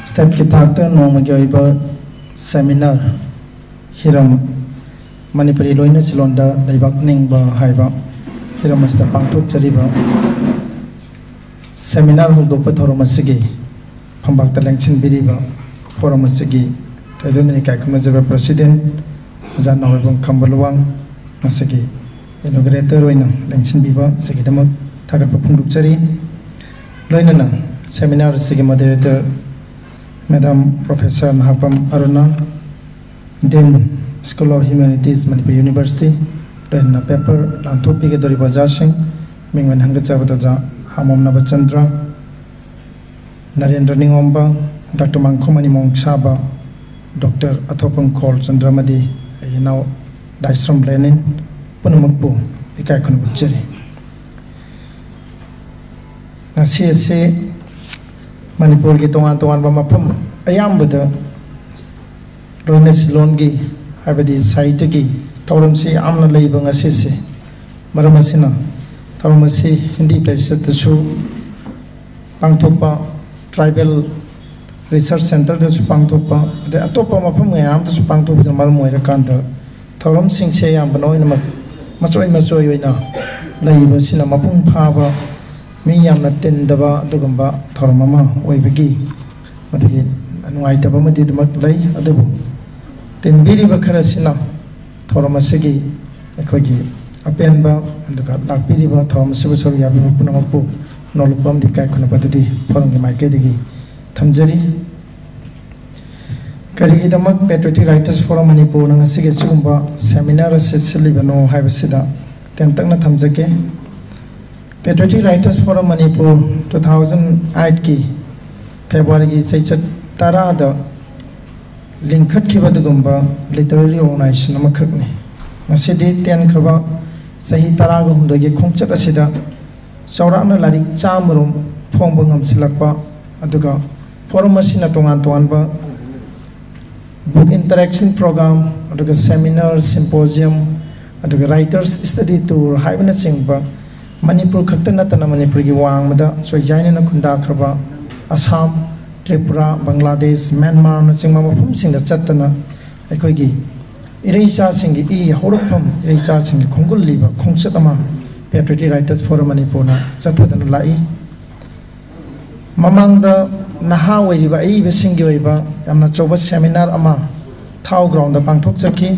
stateꯀꯤ ꯊꯥꯛꯇ ꯅꯣꯡꯃꯒꯤ ꯑꯣꯏꯕ seminar, ꯍꯤꯔꯝ ꯃꯅꯤꯄꯨꯔꯤ ꯂꯣꯏꯅ ꯁꯤꯂꯣꯟꯗ ꯂꯩꯕꯥꯛ ꯅꯤꯡꯕ ꯍꯥꯏꯕ ꯍꯤꯔꯝ ꯑꯁꯤꯗ ꯄꯥꯡꯊꯣꯛꯆꯔꯤꯕ seminar ꯍꯧꯗꯣꯛꯄ ꯊꯧꯔꯝ ꯑꯁꯤꯒꯤ ꯐꯝꯕꯥꯛꯇ ꯂꯦꯡꯁꯤꯟꯕꯤꯔꯤꯕ forum ꯑꯁꯤꯒꯤ ꯊꯣꯏꯗꯣꯛꯅ ꯏꯀꯥꯏ ꯈꯨꯝꯅꯖꯕ president ꯑꯣꯖꯥ ꯅꯥꯎꯔꯩꯕꯝ ꯈꯝꯕ ꯂꯨꯋꯥꯡ, ꯉꯁꯤꯒꯤ inaugurator ꯑꯣꯏꯅ ꯂꯦꯡꯁꯤꯟꯕꯤꯕ ꯑꯁꯤꯒꯤꯗꯃꯛ ꯊꯥꯒꯠꯄ ꯐꯣꯡꯗꯣꯛꯆꯔꯤ꯫ ꯂꯣꯏꯅꯅ seminar ꯑꯁꯤꯒꯤ moderator madam professor Nahakpam Aruna, Dean, School of Humanities, Manipur University, ꯂꯣꯏꯅꯅ paper ꯂꯥꯟꯊꯣꯛꯄꯤꯒꯗꯧꯔꯤꯕ ꯑꯣꯖꯥꯁꯤꯡ, ꯃꯤꯡ ꯑꯣꯏꯅ ꯍꯪꯒꯠꯆꯕꯗ ꯑꯣꯖꯥ ꯍꯥꯃꯣꯝꯅꯕ ꯆꯟꯗ꯭ꯔ, ꯅꯔꯦꯟꯗ꯭ꯔ ꯅꯤꯉꯣꯝꯕ, ꯗꯥꯛꯇꯔ ꯃꯥꯡꯈꯣꯃꯅꯤ ꯃꯣꯡꯁꯥꯕ, ꯗꯣꯛꯇꯔ ꯑꯊꯣꯛꯄꯝ ꯈꯣꯜꯆꯟꯗ꯭ꯔ ꯑꯃꯗꯤ ꯑꯩꯒꯤ ꯏꯅꯥꯎ ꯗꯥꯏꯁ꯭ꯔꯝ ꯂꯦꯅꯤꯟ ꯄꯨꯝꯅꯃꯛꯄꯨ ꯏꯀꯥꯏ ꯈꯨꯝꯅꯕ ꯎꯠꯆꯔꯤ꯫ ꯉꯁꯤ ꯑꯁꯤ ꯃꯅꯤꯄꯨꯔꯒꯤ ꯇꯣꯉꯥꯟ ꯇꯣꯉꯥꯟꯕ ꯃꯐꯝ ꯑꯌꯥꯝꯕꯗ ꯂꯣꯏꯅ ꯁꯤꯂꯣꯟꯒꯤ, ꯍꯥꯏꯕꯗꯤ ꯁꯥꯍꯤꯇ꯭ꯌꯒꯤ ꯊꯧꯔꯝꯁꯤ ꯌꯥꯝꯅ ꯂꯩꯕ ꯉꯁꯤꯁꯦ꯫ ꯃꯔꯝ ꯑꯁꯤꯅ ꯊꯧꯔꯝ ꯑꯁꯤ ꯍꯤꯟꯗꯤ ꯄꯔꯤꯁꯠꯇꯁꯨ ꯄꯥꯡꯊꯣꯛꯄ, ꯇ꯭ꯔꯥꯏꯕꯦꯜ ꯔꯤꯁꯔꯁ ꯁꯦꯟꯇꯔꯗꯁꯨ ꯄꯥꯡꯊꯣꯛꯄ, ꯑꯗꯩ ꯑꯇꯣꯞꯄ ꯃꯐꯝ ꯃꯌꯥꯝꯗꯁꯨ ꯄꯥꯡꯊꯣꯛꯄꯁꯤꯅ ꯃꯔꯝ ꯑꯣꯏꯔꯀꯥꯟꯗ ꯊꯧꯔꯝꯁꯤꯡꯁꯦ ꯑꯌꯥꯝꯕꯅ ꯑꯣꯏꯅꯃꯛ ꯃꯆꯣꯏ ꯃꯆꯣꯏ ꯑꯣꯏꯅ ꯂꯩꯕꯁꯤꯅ ꯃꯄꯨꯡ ꯐꯥꯕ, ꯃꯤ ꯌꯥꯝꯅ ꯇꯤꯟꯗꯕ ꯑꯗꯨꯒꯨꯝꯕ ꯊꯧꯔꯝ ꯑꯃ ꯑꯣꯏꯕꯒꯤ ꯃꯗꯨꯒꯤ ꯅꯨꯡꯉꯥꯏꯇꯕ ꯑꯃꯗꯤ ꯑꯗꯨꯃꯛ ꯂꯩ꯫ ꯑꯗꯨꯕꯨ ꯇꯤꯟꯕꯤꯔꯤꯕ ꯈꯔꯁꯤꯅ ꯊꯧꯔꯝ ꯑꯁꯤꯒꯤ ꯑꯩꯈꯣꯏꯒꯤ ꯑꯄꯦꯟꯕ, ꯑꯗꯨꯒ ꯂꯥꯛꯄꯤꯔꯤꯕ ꯊꯧꯔꯝ ꯑꯁꯤꯕꯨ ꯁꯔꯨꯛ ꯌꯥꯕꯤꯕ ꯄꯨꯝꯅꯃꯛꯄꯨ ꯅꯣꯂꯨꯛꯄ ꯑꯃꯗꯤ ꯏꯀꯥꯏ ꯈꯨꯝꯅꯕ ꯑꯗꯨꯗꯤ ꯐꯣꯔꯝꯒꯤ ꯃꯥꯏꯀꯩꯗꯒꯤ ꯊꯝꯖꯔꯤ꯫ ꯀꯔꯤꯒꯤꯗꯃꯛ Patriotic Writers Forum ꯃꯅꯤꯄꯨꯔꯅ ꯉꯁꯤꯒꯤ ꯑꯁꯤꯒꯨꯝꯕ ꯁꯦꯃꯤꯅꯥꯔ ꯑꯁꯤ ꯁꯤꯜꯂꯤꯕꯅꯣ ꯍꯥꯏꯕꯁꯤꯗ ꯇꯦꯟꯇꯛꯅ ꯊꯝꯖꯒꯦ꯫ Patriotic Writers Forum Manipur two thousand eight ꯀꯤ ꯐꯦꯕ꯭ꯔꯨꯋꯥꯔꯤꯒꯤ ꯆꯩꯆꯠ ꯇꯔꯥꯗ ꯂꯤꯡꯈꯠꯈꯤꯕ ꯑꯗꯨꯒꯨꯝꯕ ꯂꯤꯇꯔꯦꯔꯤ ꯑꯣꯔꯒꯅꯥꯏꯖꯦꯁꯟ ꯑꯃꯈꯛꯅꯤ꯫ ꯉꯁꯤꯗꯤ ꯇꯦꯟꯈ꯭ꯔꯕ ꯆꯍꯤ ꯇꯔꯥꯒ ꯍꯨꯝꯗꯣꯏꯒꯤ ꯈꯣꯡꯆꯠ ꯑꯁꯤꯗ ꯆꯥꯎꯔꯥꯛꯅ ꯂꯥꯏꯔꯤꯛ ꯆꯥꯝꯃꯔꯣꯝ ꯐꯣꯡꯕ ꯉꯝꯁꯤꯜꯂꯛꯄ, ꯑꯗꯨꯒ ꯐꯣꯔꯝ ꯑꯁꯤꯅ ꯇꯣꯉꯥꯟ ꯇꯣꯉꯥꯟꯕ book interaction program, ꯑꯗꯨꯒ seminar, symposium, ꯑꯗꯨꯒ writers study tour ꯍꯥꯏꯕꯅꯆꯤꯡꯕ ꯃꯅꯤꯄꯨꯔ ꯈꯛꯇ ꯅꯠꯇꯅ ꯃꯅꯤꯄꯨꯔꯒꯤ ꯋꯥꯡꯃꯗ ꯆꯣꯏꯖꯥꯏꯅꯅ ꯈꯨꯟꯗꯥꯈ꯭ꯔꯕ ꯑꯁꯥꯝ, ꯇ꯭ꯔꯤꯄꯨꯔꯥ, ꯕꯪꯒ꯭ꯂꯥꯗꯦꯁ, ꯃ꯭ꯌꯥꯟꯃꯥꯔꯅꯆꯤꯡꯕ ꯃꯐꯝꯁꯤꯡꯗ ꯆꯠꯇꯅ ꯑꯩꯈꯣꯏꯒꯤ ꯏꯔꯩꯆꯥꯁꯤꯡꯒꯤ ꯏ ꯍꯧꯔꯛꯐꯝ, ꯏꯔꯩꯆꯥꯁꯤꯡꯒꯤ ꯈꯣꯡꯒꯨꯜ ꯂꯤꯕ ꯈꯣꯡꯆꯠ ꯑꯃ Patriotic Writers Forum ꯃꯅꯤꯄꯨꯔꯅ ꯆꯠꯊꯗꯨꯅ ꯂꯥꯛꯏ꯫ ꯃꯃꯥꯡꯗ ꯅꯍꯥ ꯑꯣꯏꯔꯤꯕ ꯑꯏꯕꯁꯤꯡꯒꯤ ꯑꯣꯏꯕ ꯌꯥꯝꯅ ꯑꯆꯧꯕ ꯁꯦꯃꯤꯅꯥꯔ ꯑꯃ ꯊꯥꯎ ꯒ꯭ꯔꯥꯎꯟꯗ ꯄꯥꯡꯊꯣꯛꯆꯈꯤ꯫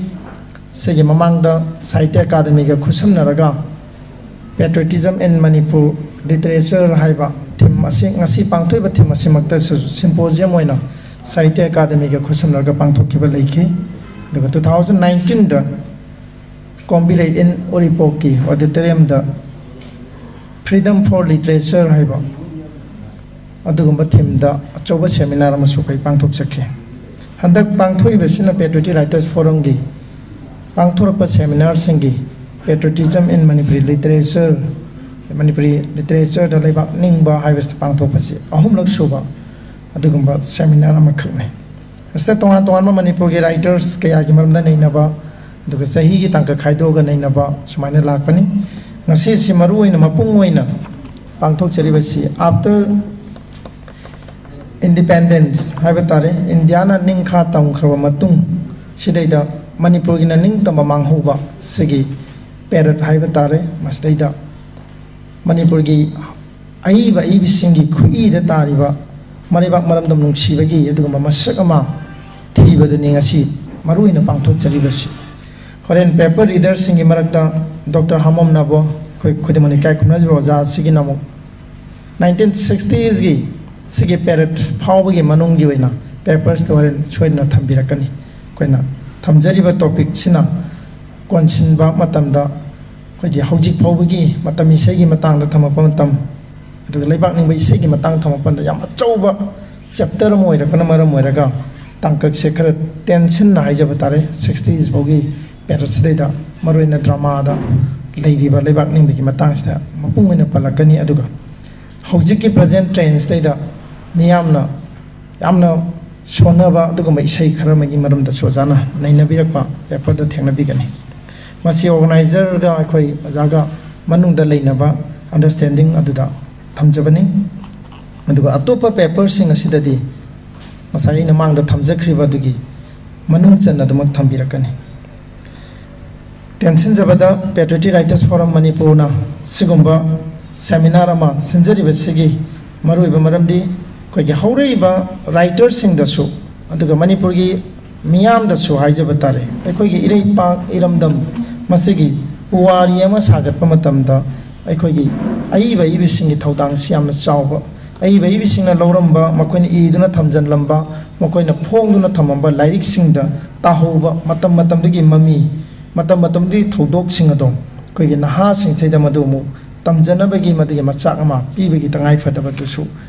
ꯁꯤꯒꯤ ꯃꯃꯥꯡꯗ ꯁꯥꯍꯤꯇ꯭ꯌ ꯑꯀꯥꯗꯃꯤꯒ ꯈꯨꯠꯁꯝꯅꯔꯒ Patriotism in Manipur Literature ꯍꯥꯏꯕ ꯊꯤꯝ ꯑꯁꯤ, ꯉꯁꯤ ꯄꯥꯡꯊꯣꯛꯏꯕ ꯊꯤꯝ ꯑꯁꯤꯃꯛꯇꯁꯨ ꯁꯤꯝꯄꯣꯖꯤꯌꯝ ꯑꯣꯏꯅ ꯁꯥꯍꯤꯇ꯭ꯌ ꯑꯀꯥꯗꯃꯤꯒ ꯈꯨꯠꯁꯝꯅꯔꯒ ꯄꯥꯡꯊꯣꯛꯈꯤꯕ ꯂꯩꯈꯤ꯫ ꯑꯗꯨꯒ two thousand nineteenꯗ Kombirei in ꯎꯔꯤꯄꯣꯛꯀꯤ ꯑꯣꯗꯤꯇꯣꯔꯤꯌꯝꯗ Freedom for Literature ꯍꯥꯏꯕ ꯑꯗꯨꯒꯨꯝꯕ ꯊꯤꯝꯗ ꯑꯆꯧꯕ ꯁꯦꯃꯤꯅꯥꯔ ꯑꯃꯁꯨ ꯑꯩꯈꯣꯏ ꯄꯥꯡꯊꯣꯛꯆꯈꯤ꯫ ꯍꯟꯗꯛ ꯄꯥꯡꯊꯣꯛꯏꯕꯁꯤꯅ Patriotic Writers Forumꯒꯤ ꯄꯥꯡꯊꯣꯔꯛꯄ ꯁꯦꯃꯤꯅꯥꯔꯁꯤꯡꯒꯤ Patriotism in Manipuri Literature, Manipuri ꯂꯤꯇꯔꯦꯆꯔꯗ ꯂꯩꯕꯥꯛ ꯅꯤꯡꯕ ꯍꯥꯏꯕꯁꯤꯗ ꯄꯥꯡꯊꯣꯛꯄꯁꯤ ꯑꯍꯨꯝꯂꯛ ꯁꯨꯕ ꯑꯗꯨꯒꯨꯝꯕ ꯁꯦꯃꯤꯅꯥꯔ ꯑꯃꯈꯛꯅꯤ꯫ ꯃꯁꯤꯗ ꯇꯣꯉꯥꯟ ꯇꯣꯉꯥꯟꯕ ꯃꯅꯤꯄꯨꯔꯒꯤ ꯔꯥꯏꯇꯔꯁ ꯀꯌꯥꯒꯤ ꯃꯔꯝꯗ ꯅꯩꯅꯕ, ꯑꯗꯨꯒ ꯆꯍꯤꯒꯤ ꯇꯥꯡꯀꯛ ꯈꯥꯏꯗꯣꯛꯑꯒ ꯅꯩꯅꯕ ꯁꯨꯃꯥꯏꯅ ꯂꯥꯛꯄꯅꯤ꯫ ꯉꯁꯤꯁꯤ ꯃꯔꯨ ꯑꯣꯏꯅ, ꯃꯄꯨꯡ ꯑꯣꯏꯅ ꯄꯥꯡꯊꯣꯛꯆꯔꯤꯕꯁꯤ after independence ꯍꯥꯏꯕ ꯇꯥꯔꯦ, ꯏꯟꯗꯤꯌꯥꯅ ꯅꯤꯡꯈꯥ ꯇꯝꯈ꯭ꯔꯕ ꯃꯇꯨꯡ ꯁꯤꯗꯩꯗ ꯃꯅꯤꯄꯨꯔꯒꯤꯅ ꯅꯤꯡꯇꯝꯕ ꯃꯥꯡꯍꯧꯕ ꯁꯤꯒꯤ ꯄꯦꯔꯠ ꯍꯥꯏꯕ ꯇꯥꯔꯦ꯫ ꯃꯁꯤꯗꯩꯗ ꯃꯅꯤꯄꯨꯔꯒꯤ ꯑꯏꯕ ꯑꯏꯕꯤꯁꯤꯡꯒꯤ ꯈꯨꯠꯏꯗ ꯇꯥꯔꯤꯕ ꯃꯔꯩꯕꯥꯛ ꯃꯔꯝꯗꯝ ꯅꯨꯡꯁꯤꯕꯒꯤ ꯑꯗꯨꯒꯨꯝꯕ ꯃꯁꯛ ꯑꯃ ꯊꯤꯕꯗꯨꯅꯤ ꯉꯁꯤ ꯃꯔꯨ ꯑꯣꯏꯅ ꯄꯥꯡꯊꯣꯛꯆꯔꯤꯕꯁꯤ꯫ ꯍꯣꯔꯦꯟ ꯄꯦꯄꯔ ꯔꯤꯗꯔꯁꯤꯡꯒꯤ ꯃꯔꯛꯇ ꯗꯣꯛꯇꯔ ꯍꯥꯃꯣꯝ ꯅꯥꯕꯣ, ꯑꯩꯈꯣꯏ ꯈꯨꯗꯤꯡꯃꯛꯅ ꯏꯀꯥꯏ ꯈꯨꯝꯅꯖꯕ ꯑꯣꯖꯥ ꯑꯁꯤꯒꯤꯅ ꯑꯃꯨꯛ ꯅꯥꯏꯟꯇꯤꯟ ꯁꯤꯛꯁꯇꯤꯁꯒꯤ ꯁꯤꯒꯤ ꯄꯦꯔꯠ ꯐꯥꯎꯕꯒꯤ ꯃꯅꯨꯡꯒꯤ ꯑꯣꯏꯅ ꯄꯦꯄꯔꯁꯇ ꯍꯣꯔꯦꯟ ꯁꯣꯏꯗꯅ ꯊꯝꯕꯤꯔꯛꯀꯅꯤ꯫ ꯑꯩꯈꯣꯏꯅ ꯊꯝꯖꯔꯤꯕ ꯇꯣꯄꯤꯛꯁꯤꯅ ꯀꯣꯟꯁꯤꯟꯕ ꯃꯇꯝꯗ ꯑꯩꯈꯣꯏꯒꯤ ꯍꯧꯖꯤꯛ ꯐꯥꯎꯕꯒꯤ ꯃꯇꯝ ꯏꯁꯩꯒꯤ ꯃꯇꯥꯡꯗ ꯊꯝꯃꯛꯄ ꯃꯇꯝ, ꯑꯗꯨꯒ ꯂꯩꯕꯥꯛ ꯅꯤꯡꯕ ꯏꯁꯩꯒꯤ ꯃꯇꯥꯡ ꯊꯝꯃꯛꯄꯗ ꯌꯥꯝ ꯑꯆꯧꯕ ꯆꯦꯞꯇꯔ ꯑꯃ ꯑꯣꯏꯔꯛꯄꯅ ꯃꯔꯝ ꯑꯣꯏꯔꯒ ꯇꯥꯡꯀꯛꯁꯦ ꯈꯔ ꯇꯦꯟꯁꯤꯟꯅ ꯍꯥꯏꯖꯕ ꯇꯥꯔꯦ꯫ ꯁꯤꯛꯁꯇꯤꯁ ꯐꯥꯎꯒꯤ ꯄꯦꯔꯠꯁꯤꯗꯩꯗ ꯃꯔꯨꯑꯣꯏꯅ ꯗ꯭ꯔꯃꯥꯗ ꯂꯩꯔꯤꯕ ꯂꯩꯕꯥꯛ ꯅꯤꯡꯕꯒꯤ ꯃꯇꯥꯡꯁꯤꯗ ꯃꯄꯨꯡ ꯑꯣꯏꯅ ꯄꯜꯂꯛꯀꯅꯤ꯫ ꯑꯗꯨꯒ ꯍꯧꯖꯤꯛꯀꯤ ꯄ꯭ꯔꯖꯦꯟ ꯇ꯭ꯔꯦꯟꯁꯤꯗꯩꯗ ꯃꯤꯌꯥꯝꯅ ꯌꯥꯝꯅ ꯁꯣꯟꯅꯕ ꯑꯗꯨꯒꯨꯝꯕ ꯏꯁꯩ ꯈꯔ ꯑꯃꯒꯤ ꯃꯔꯝꯗꯁꯨ ꯑꯣꯖꯥꯅ ꯅꯩꯅꯕꯤꯔꯛꯄ ꯄꯦꯄꯔꯗ ꯊꯦꯡꯅꯕꯤꯒꯅꯤ꯫ ꯃꯁꯤ ꯑꯣꯔꯒꯅꯥꯏꯖꯔꯒ ꯑꯩꯈꯣꯏ ꯑꯣꯖꯥꯒ ꯃꯅꯨꯡꯗ ꯂꯩꯅꯕ ꯑꯟꯗꯔꯁꯇꯦꯟꯗꯤꯡ ꯑꯗꯨꯗ ꯊꯝꯖꯕꯅꯤ꯫ ꯑꯗꯨꯒ ꯑꯇꯣꯞꯄ ꯄꯦꯄꯔꯁꯤꯡ ꯑꯁꯤꯗꯗꯤ ꯉꯁꯥꯏ ꯑꯩꯅ ꯃꯥꯡꯗ ꯊꯝꯖꯈ꯭ꯔꯤꯕ ꯑꯗꯨꯒꯤ ꯃꯅꯨꯡ ꯆꯟꯅ ꯑꯗꯨꯃꯛ ꯊꯝꯕꯤꯔꯛꯀꯅꯤ꯫ ꯇꯦꯟꯁꯤꯟꯖꯕꯗ, Patriotic Writers Forum ꯃꯅꯤꯄꯨꯔꯅ ꯁꯤꯒꯨꯝꯕ ꯁꯦꯃꯤꯅꯥꯔ ꯑꯃ ꯁꯤꯟꯖꯔꯤꯕꯁꯤꯒꯤ ꯃꯔꯨꯑꯣꯏꯕ ꯃꯔꯝꯗꯤ ꯑꯩꯈꯣꯏꯒꯤ ꯍꯧꯔꯛꯏꯕ ꯔꯥꯏꯇꯔꯁꯤꯡꯗꯁꯨ ꯑꯗꯨꯒ ꯃꯅꯤꯄꯨꯔꯒꯤ ꯃꯤꯌꯥꯝꯗꯁꯨ ꯍꯥꯏꯖꯕ ꯇꯥꯔꯦ, ꯑꯩꯈꯣꯏꯒꯤ ꯏꯔꯩꯄꯥꯛ ꯏꯔꯝꯗꯝ ꯃꯁꯤꯒꯤ ꯄꯨꯋꯥꯔꯤ ꯑꯃ ꯁꯥꯒꯠꯄ ꯃꯇꯝꯗ ꯑꯩꯈꯣꯏꯒꯤ ꯑꯏꯕ ꯑꯏꯕꯤꯁꯤꯡꯒꯤ ꯊꯧꯗꯥꯡꯁꯤ ꯌꯥꯝꯅ ꯆꯥꯎꯕ, ꯑꯏꯕ ꯑꯏꯕꯤꯁꯤꯡꯅ ꯂꯧꯔꯝꯕ, ꯃꯈꯣꯏꯅ ꯏꯗꯨꯅ ꯊꯝꯖꯤꯜꯂꯝꯕ, ꯃꯈꯣꯏꯅ ꯐꯣꯡꯗꯨꯅ ꯊꯝꯃꯝꯕ ꯂꯥꯏꯔꯤꯛꯁꯤꯡꯗ ꯇꯥꯍꯧꯕ ꯃꯇꯝ ꯃꯇꯝꯗꯨꯒꯤ ꯃꯃꯤ, ꯃꯇꯝ ꯃꯇꯝꯗꯨꯒꯤ ꯊꯧꯗꯣꯛꯁꯤꯡ ꯑꯗꯣ ꯑꯩꯈꯣꯏꯒꯤ ꯅꯍꯥꯁꯤꯡꯁꯤꯗ ꯃꯗꯨ ꯑꯃꯨꯛ ꯇꯝꯖꯅꯕꯒꯤ, ꯃꯗꯨꯒꯤ ꯃꯆꯥꯛ ꯑꯃ ꯄꯤꯕꯒꯤ ꯇꯉꯥꯏꯐꯗꯕꯗꯨꯁꯨ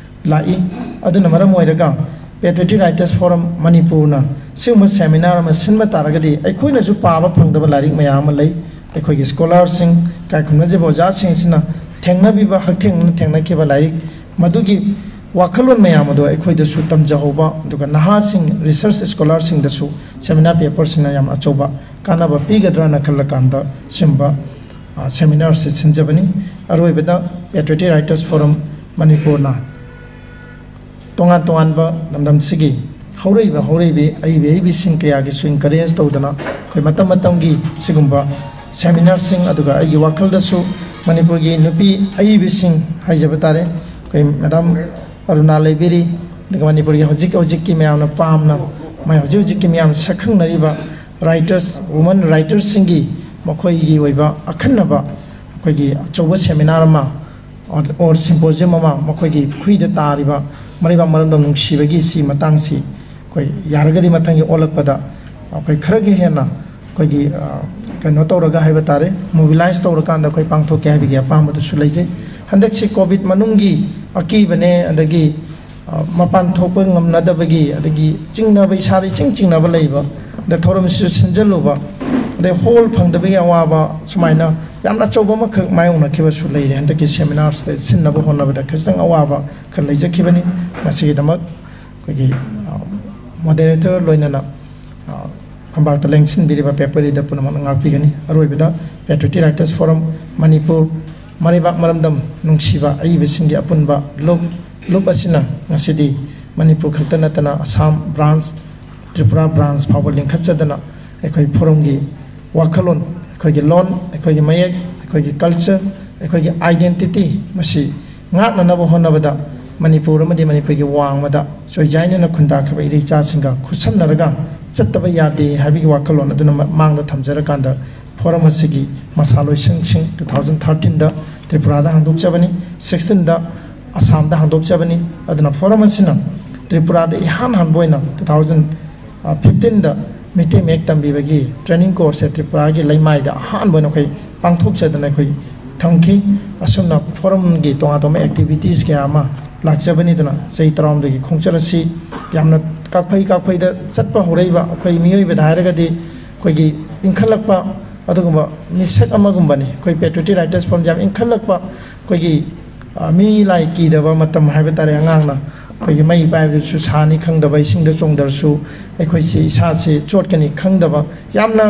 ꯂꯥꯛꯏ꯫ ꯑꯗꯨꯅ ꯃꯔꯝ ꯑꯣꯏꯔꯒ Patriotic Writers Forum ꯃꯅꯤꯄꯨꯔꯅ ꯁꯤꯒꯨꯝꯕ ꯁꯦꯃꯤꯅꯥꯔ ꯑꯃ ꯁꯤꯟꯕ ꯇꯥꯔꯒꯗꯤ, ꯑꯩꯈꯣꯏꯅꯁꯨ ꯄꯥꯕ ꯐꯪꯗꯕ ꯂꯥꯏꯔꯤꯛ ꯃꯌꯥꯝ ꯑꯃ ꯂꯩ꯫ ꯑꯩꯈꯣꯏꯒꯤ ꯁ꯭ꯀꯣꯂꯥꯔꯁꯤꯡ, ꯏꯀꯥꯏ ꯈꯨꯝꯅꯖꯕ ꯑꯣꯖꯥꯁꯤꯡꯁꯤꯅ ꯊꯦꯡꯅꯕꯤꯕ, ꯍꯛꯊꯦꯡꯅꯅ ꯊꯦꯡꯅꯈꯤꯕ ꯂꯥꯏꯔꯤꯛ, ꯃꯗꯨꯒꯤ ꯋꯥꯈꯜꯂꯣꯟ ꯃꯌꯥꯝ ꯑꯗꯨ ꯑꯩꯈꯣꯏꯗꯁꯨ ꯇꯝꯖꯍꯧꯕ, ꯑꯗꯨꯒ ꯅꯍꯥꯁꯤꯡ, ꯔꯤꯁꯔꯁ ꯁ꯭ꯀꯣꯂꯥꯔꯁꯤꯡꯗꯁꯨ ꯁꯦꯃꯤꯅꯥꯔ ꯄꯦꯄꯔꯁꯤꯅ ꯌꯥꯝ ꯑꯆꯧꯕ ꯀꯥꯟꯅꯕ ꯄꯤꯒꯗ꯭ꯔꯅ ꯈꯜꯂꯀꯥꯟꯗ ꯁꯤꯒꯨꯝꯕ, ꯑ, ꯁꯦꯃꯤꯅꯥꯔꯁꯤ ꯁꯤꯟꯖꯕꯅꯤ꯫ ꯑꯔꯣꯏꯕꯗ Patriotic Writers Forum ꯃꯅꯤꯄꯨꯔꯅ ꯇꯣꯉꯥꯟ ꯇꯣꯉꯥꯟꯕ ꯂꯝꯗꯝꯁꯤꯒꯤ ꯍꯧꯔꯛꯏꯕ ꯍꯧꯔꯛꯏꯕꯤ ꯑꯏꯕꯤ ꯑꯏꯕꯤꯁꯤꯡ ꯀꯌꯥꯒꯤꯁꯨ encourage ꯇꯧꯗꯅ ꯑꯩꯈꯣꯏ ꯃꯇꯝ ꯃꯇꯝꯒꯤ ꯁꯤꯒꯨꯝꯕ ꯁꯦꯃꯤꯅꯥꯔꯁꯤꯡ, ꯑꯗꯨꯒ ꯑꯩꯒꯤ ꯋꯥꯈꯜꯗꯁꯨ ꯃꯅꯤꯄꯨꯔꯒꯤ ꯅꯨꯄꯤ ꯑꯏꯕꯤꯁꯤꯡ ꯍꯥꯏꯖꯕ ꯇꯥꯔꯦ, ꯑꯩꯈꯣꯏ ꯃꯦꯗꯥꯝ ꯑꯔꯨꯅꯥ ꯂꯩꯕꯤꯔꯤ, ꯑꯗꯨꯒ ꯃꯅꯤꯄꯨꯔꯒꯤ ꯍꯧꯖꯤꯛ ꯍꯧꯖꯤꯛꯀꯤ ꯃꯌꯥꯝꯅ ꯄꯥꯝꯅ, ꯃ-, ꯍꯧꯖꯤꯛ ꯍꯧꯖꯤꯛꯀꯤ ꯃꯌꯥꯝ ꯁꯛꯈꯪꯅꯔꯤꯕ ꯔꯥꯏꯇꯔꯁ, ꯋꯨꯃꯟ ꯔꯥꯏꯇꯔꯁꯤꯡꯒꯤ ꯃꯈꯣꯏꯒꯤ ꯑꯣꯏꯕ ꯑꯈꯟꯅꯕ ꯑꯩꯈꯣꯏꯒꯤ ꯑꯆꯧꯕ ꯁꯦꯃꯤꯅꯥꯔ ꯑꯃ or, or symposium ꯑꯃ, ꯃꯈꯣꯏꯒꯤ ꯈꯨꯏꯗ ꯇꯥꯔꯤꯕ ꯃꯔꯩꯕꯥꯛ ꯃꯔꯝꯗꯝ ꯅꯨꯡꯁꯤꯕꯒꯤ ꯁꯤ ꯃꯇꯥꯡꯁꯤ ꯑꯩꯈꯣꯏ ꯌꯥꯔꯒꯗꯤ ꯃꯊꯪꯒꯤ ꯑꯣꯜꯂꯛꯄꯗ ꯑꯩꯈꯣꯏ ꯈꯔꯒ ꯍꯦꯟꯅ ꯑꯩꯈꯣꯏꯒꯤ, ꯑ, ꯀꯩꯅꯣ ꯇꯧꯔꯒ ꯍꯥꯏꯕ ꯇꯥꯔꯦ, mobilize ꯇꯧꯔꯀꯥꯟꯗ ꯑꯩꯈꯣꯏ ꯄꯥꯡꯊꯣꯛꯀꯦ ꯍꯥꯏꯕꯒꯤ ꯑꯄꯥꯝꯕꯗꯨꯁꯨ ꯂꯩꯖꯩ꯫ ꯍꯟꯗꯛꯁꯤ ꯀꯣꯚꯤꯗ ꯃꯅꯨꯡꯒꯤ ꯑꯀꯤꯕꯅꯦ, ꯑꯗꯒꯤ, ꯑ, ꯃꯄꯥꯟ ꯊꯣꯛꯄ ꯉꯝꯅꯗꯕꯒꯤ, ꯑꯗꯒꯤ ꯆꯤꯡꯅꯕ, ꯏꯁꯥꯗ ꯏꯆꯤꯡ ꯆꯤꯡꯅꯕ ꯂꯩꯕ, ꯑꯗ ꯊꯧꯔꯝꯁꯤꯁꯨ ꯁꯤꯟꯖꯜꯂꯨꯕ, ꯑꯗꯩ ꯍꯣꯜ ꯐꯪꯗꯕꯒꯤ ꯑꯋꯥꯕ, ꯁꯨꯃꯥꯏꯅ ꯌꯥꯝꯅ ꯑꯆꯧꯕ ꯑꯃꯈꯛ ꯃꯥꯌꯣꯛꯅꯈꯤꯕꯁꯨ ꯂꯩꯔꯦ꯫ ꯍꯟꯗꯛꯀꯤ ꯁꯦꯃꯤꯅꯥꯔꯁꯤꯗ ꯁꯤꯟꯅꯕ ꯍꯣꯠꯅꯕꯗ ꯈꯤꯇꯪ ꯑꯋꯥꯕ ꯈꯔ ꯂꯩꯖꯈꯤꯕꯅꯤ꯫ ꯃꯁꯤꯒꯤꯗꯃꯛ ꯑꯩꯈꯣꯏꯒꯤ, ꯑ, ꯃꯣꯗꯦꯔꯦꯇꯔ ꯂꯣꯏꯅꯅ, ꯑ, ꯐꯝꯄꯥꯛꯇ ꯂꯦꯡꯁꯤꯟꯕꯤꯔꯤꯕ ꯄꯦꯄꯔ ꯔꯤꯗꯔ ꯄꯨꯝꯅꯃꯛꯅ ꯉꯥꯛꯄꯤꯒꯅꯤ꯫ ꯑꯔꯣꯏꯕꯗ Patriotic Writers Forum ꯃꯅꯤꯄꯨꯔ ꯃꯔꯩꯕꯥꯛ ꯃꯔꯝꯗꯝ ꯅꯨꯡꯁꯤꯕ ꯑꯏꯕꯁꯤꯡꯒꯤ ꯑꯄꯨꯟꯕ ꯂꯨꯞ, ꯂꯨꯞ ꯑꯁꯤꯅ ꯉꯁꯤꯗꯤ ꯃꯅꯤꯄꯨꯔ ꯈꯛꯇ ꯅꯠꯇꯅ ꯑꯁꯥꯝ ꯕ꯭ꯔꯥꯟꯁ, ꯇ꯭ꯔꯤꯄꯨꯔꯥ ꯕ꯭ꯔꯥꯟꯁ ꯐꯥꯎꯕ ꯂꯤꯡꯈꯠꯆꯗꯅ ꯑꯩꯈꯣꯏ ꯐꯣꯔꯝꯒꯤ ꯋꯥꯈꯜꯂꯣꯟ, ꯑꯩꯈꯣꯏꯒꯤ ꯂꯣꯟ, ꯑꯩꯈꯣꯏꯒꯤ ꯃꯌꯦꯛ, ꯑꯩꯈꯣꯏꯒꯤ ꯀꯜꯆꯔ, ꯑꯩꯈꯣꯏꯒꯤ identity ꯃꯁꯤ ꯉꯥꯛꯅꯅꯕ ꯍꯣꯠꯅꯕꯗ ꯃꯅꯤꯄꯨꯔ ꯑꯃꯗꯤ ꯃꯅꯤꯄꯨꯔꯒꯤ ꯋꯥꯡꯃꯗ ꯆꯣꯏꯖꯥꯏꯅꯅ ꯈꯨꯟꯗꯥꯈ꯭ꯔꯕ ꯏꯔꯩ ꯏꯆꯥꯁꯤꯡꯒ ꯈꯨꯠꯁꯝꯅꯔꯒ ꯆꯠꯇꯕ ꯌꯥꯗꯦ ꯍꯥꯏꯕꯒꯤ ꯋꯥꯈꯜꯂꯣꯟ ꯑꯗꯨꯅ ꯃ-, ꯃꯥꯡꯗ ꯊꯝꯖꯔꯀꯥꯟꯗ ꯐꯣꯔꯝ ꯑꯁꯤꯒꯤ ꯃꯁꯥꯂꯣꯏꯁꯪꯁꯤꯡ two thousand thirteenꯗ ꯇ꯭ꯔꯤꯄꯨꯔꯥꯗ ꯍꯥꯡꯗꯣꯛꯆꯕꯅꯤ, sixteenꯗ ꯑꯁꯥꯝꯗ ꯍꯥꯡꯗꯣꯛꯆꯕꯅꯤ꯫ ꯑꯗꯨꯅ ꯐꯣꯔꯝ ꯑꯁꯤꯅ ꯇ꯭ꯔꯤꯄꯨꯔꯥꯗ ꯏꯍꯥꯟ ꯍꯥꯟꯕ ꯑꯣꯏꯅ two thousand fifteenꯗ ꯃꯤꯇꯩ ꯃꯌꯦꯛ ꯇꯝꯕꯤꯕꯒꯤ training courseꯁꯦ ꯇ꯭ꯔꯤꯄꯨꯔꯥꯒꯤ ꯂꯩꯃꯥꯏꯗ ꯑꯍꯥꯟꯕ ꯑꯣꯏꯅ ꯑꯩꯈꯣꯏ ꯄꯥꯡꯊꯣꯛꯆꯗꯅ ꯑꯩꯈꯣꯏ ꯊꯝꯈꯤ꯫ ꯑꯁꯨꯝꯅ ꯐꯣꯔꯝꯒꯤ ꯇꯣꯉꯥꯟ ꯇꯣꯉꯥꯟꯕ activities ꯀꯌꯥ ꯑꯃ ꯂꯥꯛꯆꯕꯅꯤꯗꯅ, ꯆꯍꯤ ꯇꯔꯥꯍꯨꯝꯗꯣꯏꯒꯤ ꯈꯣꯡꯆꯠ ꯑꯁꯤ ꯌꯥꯝꯅ ꯀꯥꯛꯐꯩ ꯀꯥꯛꯐꯩꯗ ꯆꯠꯄ ꯍꯧꯔꯛꯏꯕ꯫ ꯑꯩꯈꯣꯏ ꯃꯤꯑꯣꯏꯕꯗ ꯍꯥꯏꯔꯒꯗꯤ ꯑꯩꯈꯣꯏꯒꯤ ꯏꯟꯈꯠꯂꯛꯄ ꯑꯗꯨꯒꯨꯝꯕ ꯃꯤꯁꯛ ꯑꯃꯒꯨꯝꯕꯅꯤ꯫ ꯑꯩꯈꯣꯏ Patriotic Writers Forum ꯌꯥꯝ ꯏꯟꯈꯠꯂꯛꯄ, ꯑꯩꯈꯣꯏꯒꯤ, ꯑ, ꯃꯤ ꯂꯥꯏ ꯀꯤꯗꯕ ꯃꯇꯝ ꯍꯥꯏꯕ ꯇꯥꯔꯦ꯫ ꯑꯉꯥꯡꯅ ꯑꯩꯈꯣꯏꯒꯤ ꯃꯩ ꯄꯥꯏꯕꯗꯁꯨ ꯁꯥꯅꯤ ꯈꯪꯗꯕ, ꯏꯁꯤꯡꯗ ꯆꯣꯡꯊꯔꯁꯨ ꯑꯩꯈꯣꯏꯁꯤ ꯏꯁꯥꯁꯤ ꯆꯣꯠꯀꯅꯤ ꯈꯪꯗꯕ, ꯌꯥꯝꯅ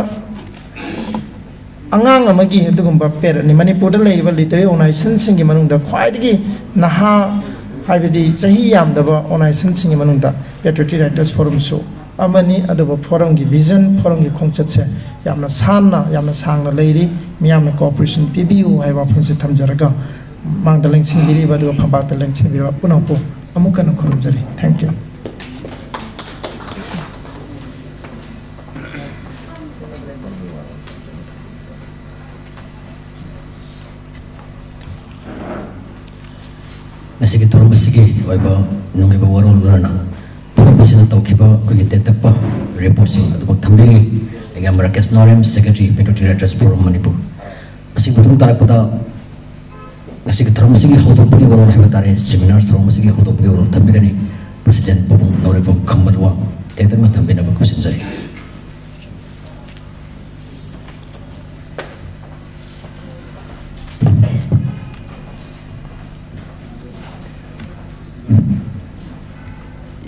ꯑꯉꯥꯡ ꯑꯃꯒꯤ ꯑꯗꯨꯒꯨꯝꯕ ꯄꯦꯔꯠꯅꯤ꯫ ꯃꯅꯤꯄꯨꯔꯗ ꯂꯩꯔꯤꯕ literary organizationꯁꯤꯡꯒꯤ ꯃꯅꯨꯡꯗ ꯈ꯭ꯋꯥꯏꯗꯒꯤ ꯅꯍꯥ, ꯍꯥꯏꯕꯗꯤ ꯆꯍꯤ ꯌꯥꯝꯗꯕ organizationꯁꯤꯡꯒꯤ ꯃꯅꯨꯡꯗ Patriotic Writers Forumꯁꯨ ꯑꯃꯅꯤ꯫ ꯑꯗꯨꯕꯨ forumꯒꯤ vision, forumꯒꯤ ꯈꯣꯡꯆꯠꯁꯦ ꯌꯥꯝꯅ ꯁꯥꯟꯅ, ꯌꯥꯝꯅ ꯁꯥꯡꯅ ꯂꯩꯔꯤ꯫ ꯃꯤꯌꯥꯝꯅ cooperation ꯄꯤꯕꯤꯌꯨ ꯍꯥꯏꯕ ꯋꯥꯐꯝꯁꯦ ꯊꯝꯖꯔꯒ, ꯃꯥꯡꯗ ꯂꯦꯡꯁꯤꯟꯕꯤꯔꯤꯕ ꯑꯗꯨꯒ ꯐꯝꯄꯥꯛꯇ ꯂꯦꯡꯁꯤꯟꯕꯤꯔꯤꯕ ꯄꯨꯝꯅꯃꯛꯄꯨ ꯑꯃꯨꯛ ꯍꯟꯅ ꯈꯨꯔꯨꯝꯖꯔꯤ꯫ Thank you꯫ ꯉꯁꯤꯒꯤ ꯊꯧꯔꯝ ꯑꯁꯤꯒꯤ ꯑꯣꯏꯕ ꯅꯨꯡꯉꯥꯏꯕ ꯋꯥꯔꯣꯜ ꯂꯣꯏꯅ ꯊꯧꯔꯝ ꯑꯁꯤꯅ ꯇꯧꯈꯤꯕ ꯑꯩꯈꯣꯏꯒꯤ ꯇꯦꯟꯇꯛꯄ reportꯁꯤꯡ ꯑꯗꯨꯃꯛ ꯊꯝꯕꯤꯔꯤ꯫ ꯑꯩꯒꯤ ꯔꯥꯀꯦꯁ ꯅꯥꯎꯔꯦꯝ, Secretary, Patriotic Writers Forum Manipur. ꯃꯁꯤ ꯃꯇꯨꯡ ꯇꯥꯔꯛꯄꯗ ꯉꯁꯤꯒꯤ ꯊꯧꯔꯝ ꯑꯁꯤꯒꯤ ꯍꯧꯗꯣꯛꯄꯒꯤ ꯋꯥꯔꯣꯜ ꯍꯥꯏꯕ ꯇꯥꯔꯦ, seminar ꯊꯧꯔꯝ ꯑꯁꯤꯒꯤ ꯍꯧꯗꯣꯛꯄꯒꯤ ꯋꯥꯔꯣꯜ ꯊꯝꯕꯤꯒꯅꯤ President ꯄꯥꯕꯨꯡ ꯅꯥꯎꯔꯦꯝꯕꯝ ꯈꯝꯕ ꯂꯨꯋꯥꯡ꯫ ꯇꯦꯟꯇꯛꯅ ꯊꯝꯕꯤꯅꯕ ꯈꯨꯔꯨꯝꯖꯔꯤ꯫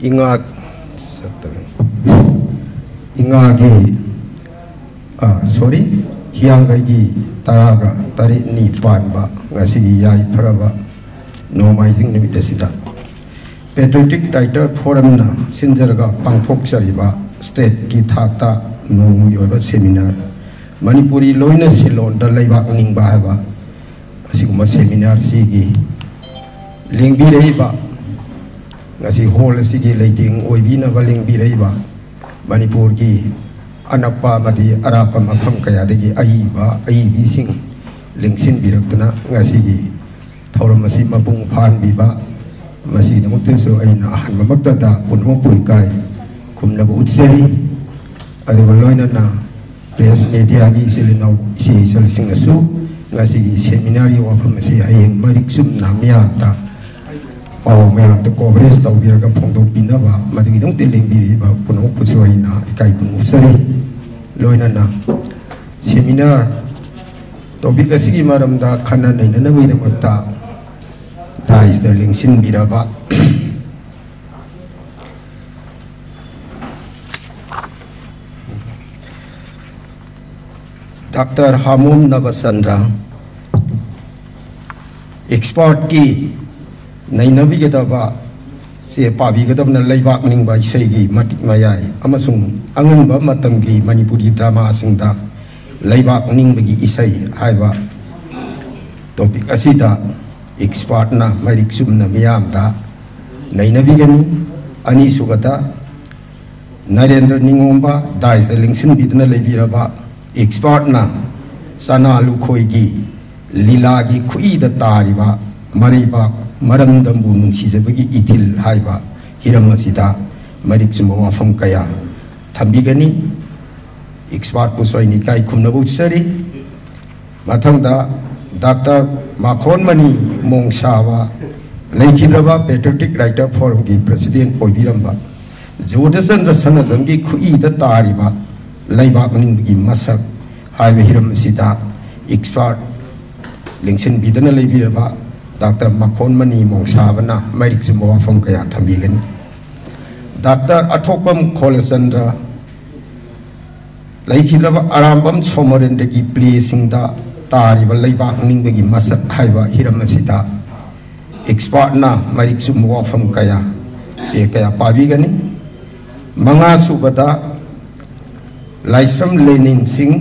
ꯏꯉꯥ ꯏꯉꯥꯒꯤ, ꯑ, sorry, ꯍꯤꯌꯥꯡꯒꯩꯒꯤ ꯇꯔꯥꯒ ꯇꯔꯦꯠꯅꯤ ꯄꯥꯟꯕ ꯉꯁꯤꯒꯤ ꯌꯥꯏꯐꯔꯕ ꯅꯣꯡꯃꯥꯏꯖꯤꯡ ꯅꯨꯃꯤꯠ ꯑꯁꯤꯗ Patriotic Writer Forumꯅ ꯁꯤꯟꯖꯔꯒ ꯄꯥꯡꯊꯣꯛꯆꯔꯤꯕ stateꯀꯤ ꯊꯥꯛꯇ ꯅꯣꯡꯃꯒꯤ ꯑꯣꯏꯕ seminar, ꯃꯅꯤꯄꯨꯔꯤ ꯂꯣꯏꯅ ꯁꯤꯂꯣꯟꯗ ꯂꯩꯕꯥꯛ ꯅꯤꯡꯕ ꯍꯥꯏꯕ ꯑꯁꯤꯒꯨꯝꯕ seminarꯁꯤꯒꯤ ꯂꯦꯡꯕꯤꯔꯛꯏꯕ, ꯉꯁꯤ hall ꯑꯁꯤꯒꯤ ꯂꯩꯇꯦꯡ ꯑꯣꯏꯕꯤꯅꯕ ꯂꯦꯡꯕꯤꯔꯛꯏꯕ ꯃꯅꯤꯄꯨꯔꯒꯤ ꯑꯅꯛꯄ ꯑꯃꯗꯤ ꯑꯔꯥꯞꯄ ꯃꯐꯝ ꯀꯌꯥꯗꯒꯤ ꯑꯏꯕ ꯑꯏꯕꯤꯁꯤꯡ ꯂꯦꯡꯁꯤꯟꯕꯤꯔꯛꯇꯨꯅ ꯉꯁꯤꯒꯤ ꯊꯧꯔꯝ ꯑꯁꯤ ꯃꯄꯨꯡ ꯐꯥꯍꯟꯕꯤꯕ, ꯃꯁꯤꯒꯤꯗꯃꯛꯇꯁꯨ ꯑꯩꯅ ꯑꯍꯥꯟꯕꯃꯛꯇꯗ ꯄꯨꯝꯅꯃꯛꯄꯨ ꯏꯀꯥꯏ ꯈꯨꯝꯅꯕ ꯎꯠꯆꯔꯤ꯫ ꯑꯗꯨꯒ ꯂꯣꯏꯅꯅ press mediaꯒꯤ ꯏꯆꯤꯜ ꯏꯅꯥꯎ ꯏꯆꯦ ꯏꯆꯜꯁꯤꯡꯅꯁꯨ ꯉꯁꯤꯒꯤ seminarꯒꯤ ꯋꯥꯐꯝ ꯑꯁꯤ ꯍꯌꯦꯡ ꯃꯔꯤꯛ ꯆꯨꯝꯅ ꯃꯤꯌꯥꯝꯗ ꯄꯥꯎ ꯃꯌꯥꯝꯗ ꯀꯣꯚꯔꯦꯖ ꯇꯧꯕꯤꯔꯒ ꯐꯣꯡꯗꯣꯛꯄꯤꯅꯕ ꯃꯗꯨꯒꯤꯗꯃꯛꯇ ꯂꯦꯡꯕꯤꯔꯤꯕ ꯄꯨꯝꯅꯃꯛꯄꯨꯁꯨ ꯑꯩꯅ ꯏꯀꯥꯏ ꯈꯨꯝꯅꯖꯔꯤ꯫ ꯂꯣꯏꯅꯅ ꯁꯦꯃꯤꯅꯥꯔ ꯇꯣꯄꯤꯛ ꯑꯁꯤꯒꯤ ꯃꯔꯝꯗ ꯈꯟꯅ ꯅꯩꯅꯅꯕꯒꯤꯗꯃꯛꯇ ꯗꯥꯏꯁꯇ ꯂꯦꯡꯁꯤꯟꯕꯤꯔꯕ ꯗꯥꯛꯇꯔ ꯍꯥꯃꯣꯝ ꯅꯕꯆꯟꯗ꯭ꯔ, ꯑꯦꯛꯁꯄꯥꯔꯠꯀꯤ ꯅꯩꯅꯕꯤꯒꯗꯕ ꯆꯦ ꯄꯥꯕꯤꯒꯗꯕꯅ ꯂꯩꯕꯥꯛ ꯅꯤꯡꯕ ꯏꯁꯩꯒꯤ ꯃꯇꯤꯛ ꯃꯌꯥꯏ ꯑꯃꯁꯨꯡ ꯑꯉꯟꯕ ꯃꯇꯝꯒꯤ ꯃꯅꯤꯄꯨꯔꯤ ꯗ꯭ꯔꯃꯥꯁꯤꯡꯗ ꯂꯩꯕꯥꯛ ꯅꯤꯡꯕꯒꯤ ꯏꯁꯩ ꯍꯥꯏꯕ ꯇꯣꯄꯤꯛ ꯑꯁꯤꯗ ꯑꯦꯛꯁꯄꯥꯔꯠꯅ ꯃꯔꯤꯛ ꯆꯨꯝꯅ ꯃꯤꯌꯥꯝꯗ ꯅꯩꯅꯕꯤꯒꯅꯤ꯫ ꯑꯅꯤꯁꯨꯕꯗ ꯅꯔꯦꯟꯗ꯭ꯔ ꯅꯤꯉꯣꯝꯕ ꯗꯥꯏꯁꯇ ꯂꯦꯡꯁꯤꯟꯕꯤꯗꯨꯅ ꯂꯩꯕꯤꯔꯕ ꯑꯦꯛꯁꯄꯥꯔꯠꯅ ꯆꯅꯥ ꯂꯨꯈꯣꯏꯒꯤ ꯂꯤꯂꯥꯒꯤ ꯈꯨꯏꯗ ꯇꯥꯔꯤꯕ ꯃꯔꯩꯕꯥꯛ ꯃꯔꯝꯗꯝꯕꯨ ꯅꯨꯡꯁꯤꯖꯕꯒꯤ ꯏꯊꯤꯜ ꯍꯥꯏꯕ ꯍꯤꯔꯝ ꯑꯁꯤꯗ ꯃꯔꯤꯛ ꯆꯨꯝꯕ ꯋꯥꯐꯝ ꯀꯌꯥ ꯊꯝꯕꯤꯒꯅꯤ꯫ ꯑꯦꯛꯁꯄꯥꯔꯠꯄꯨꯁꯨ ꯑꯩꯅ ꯏꯀꯥꯏ ꯈꯨꯝꯅꯕ ꯎꯠꯆꯔꯤ꯫ ꯃꯊꯪꯗ ꯗꯥꯛꯇꯔ ꯃꯈꯣꯟꯃꯅꯤ ꯃꯣꯡꯁꯥꯕ, ꯂꯩꯈꯤꯗ꯭ꯔꯕ ꯄꯦꯇ꯭ꯔꯤꯌꯣꯇꯤꯛ ꯔꯥꯏꯇꯔ ꯐꯣꯔꯝꯒꯤ ꯄ꯭ꯔꯦꯁꯤꯗꯦꯟꯠ ꯑꯣꯏꯕꯤꯔꯝꯕ ꯖꯣꯙꯆꯟꯗ꯭ꯔ ꯁꯅꯥꯖꯝꯒꯤ ꯈꯨꯏꯗ ꯇꯥꯔꯤꯕ ꯂꯩꯕꯥꯛ ꯅꯤꯡꯕꯒꯤ ꯃꯁꯛ ꯍꯥꯏꯕ ꯍꯤꯔꯝ ꯑꯁꯤꯗ ꯑꯦꯛꯁꯄꯥꯔꯠ ꯂꯦꯡꯁꯤꯟꯕꯤꯗꯨꯅ ꯂꯩꯕꯤꯔꯕ ꯗꯥꯛꯇꯔ ꯃꯈꯣꯟꯃꯅꯤ ꯃꯣꯡꯁꯥꯕꯅ ꯃꯔꯤꯛ ꯆꯨꯝꯕ ꯋꯥꯐꯝ ꯀꯌꯥ ꯊꯝꯕꯤꯒꯅꯤ꯫ ꯗꯥꯛꯇꯔ ꯑꯊꯣꯛꯄꯝ ꯈꯣꯂꯆꯟꯗ꯭ꯔ, ꯂꯩꯈꯤꯗ꯭ꯔꯕ ꯑꯔꯥꯝꯕꯝ ꯁꯣꯃꯣꯔꯦꯟꯗ꯭ꯔꯒꯤ ꯄ꯭ꯂꯦꯁꯤꯡꯗ ꯇꯥꯔꯤꯕ ꯂꯩꯕꯥꯛ ꯅꯤꯡꯕꯒꯤ ꯃꯁꯛ ꯍꯥꯏꯕ ꯍꯤꯔꯝ ꯑꯁꯤꯗ ꯑꯦꯛꯁꯄꯥꯔꯠꯅ ꯃꯔꯤꯛ ꯆꯨꯝꯕ ꯋꯥꯐꯝ ꯀꯌꯥ, ꯆꯦ ꯀꯌꯥ ꯄꯥꯕꯤꯒꯅꯤ꯫ ꯃꯉꯥ ꯁꯨꯕꯗ ꯂꯥꯏꯁ꯭ꯔꯝ ꯂꯦꯅꯤꯟ ꯁꯤꯡ,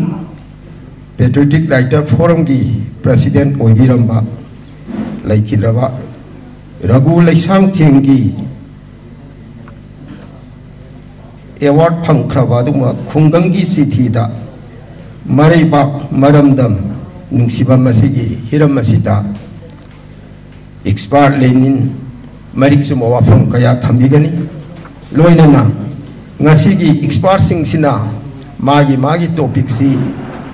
ꯄꯦꯇ꯭ꯔꯤꯌꯣꯇꯤꯛ ꯔꯥꯏꯇꯔ ꯐꯣꯔꯝꯒꯤ ꯄ꯭ꯔꯦꯁꯤꯗꯦꯟꯠ ꯑꯣꯏꯕꯤꯔꯝꯕ ꯂꯩꯈꯤꯗ꯭ꯔꯕ ꯔꯘꯨ ꯂꯩꯁꯥꯡꯊꯦꯝꯒꯤ ꯑꯦꯋꯥꯔꯗ ꯐꯪꯈ꯭ꯔꯕ ꯑꯗꯨꯒꯨꯝꯕ ꯈꯨꯡꯒꯪꯒꯤ ꯆꯤꯊꯤꯗ ꯃꯔꯩꯕꯥꯛ ꯃꯔꯝꯗꯝ ꯅꯨꯡꯁꯤꯕ ꯃꯁꯤꯒꯤ ꯍꯤꯔꯝ ꯑꯁꯤꯗ ꯑꯦꯛꯁꯄꯥꯔꯠ ꯂꯦꯅꯤꯟ ꯃꯔꯤꯛ ꯆꯨꯝꯕ ꯋꯥꯐꯝ ꯀꯌꯥ ꯊꯝꯕꯤꯒꯅꯤ꯫ ꯂꯣꯏꯅꯅ ꯉꯁꯤꯒꯤ ꯑꯦꯛꯁꯄꯥꯔꯠꯁꯤꯡꯁꯤꯅ ꯃꯥꯒꯤ ꯃꯥꯒꯤ ꯇꯣꯄꯤꯛꯁꯤ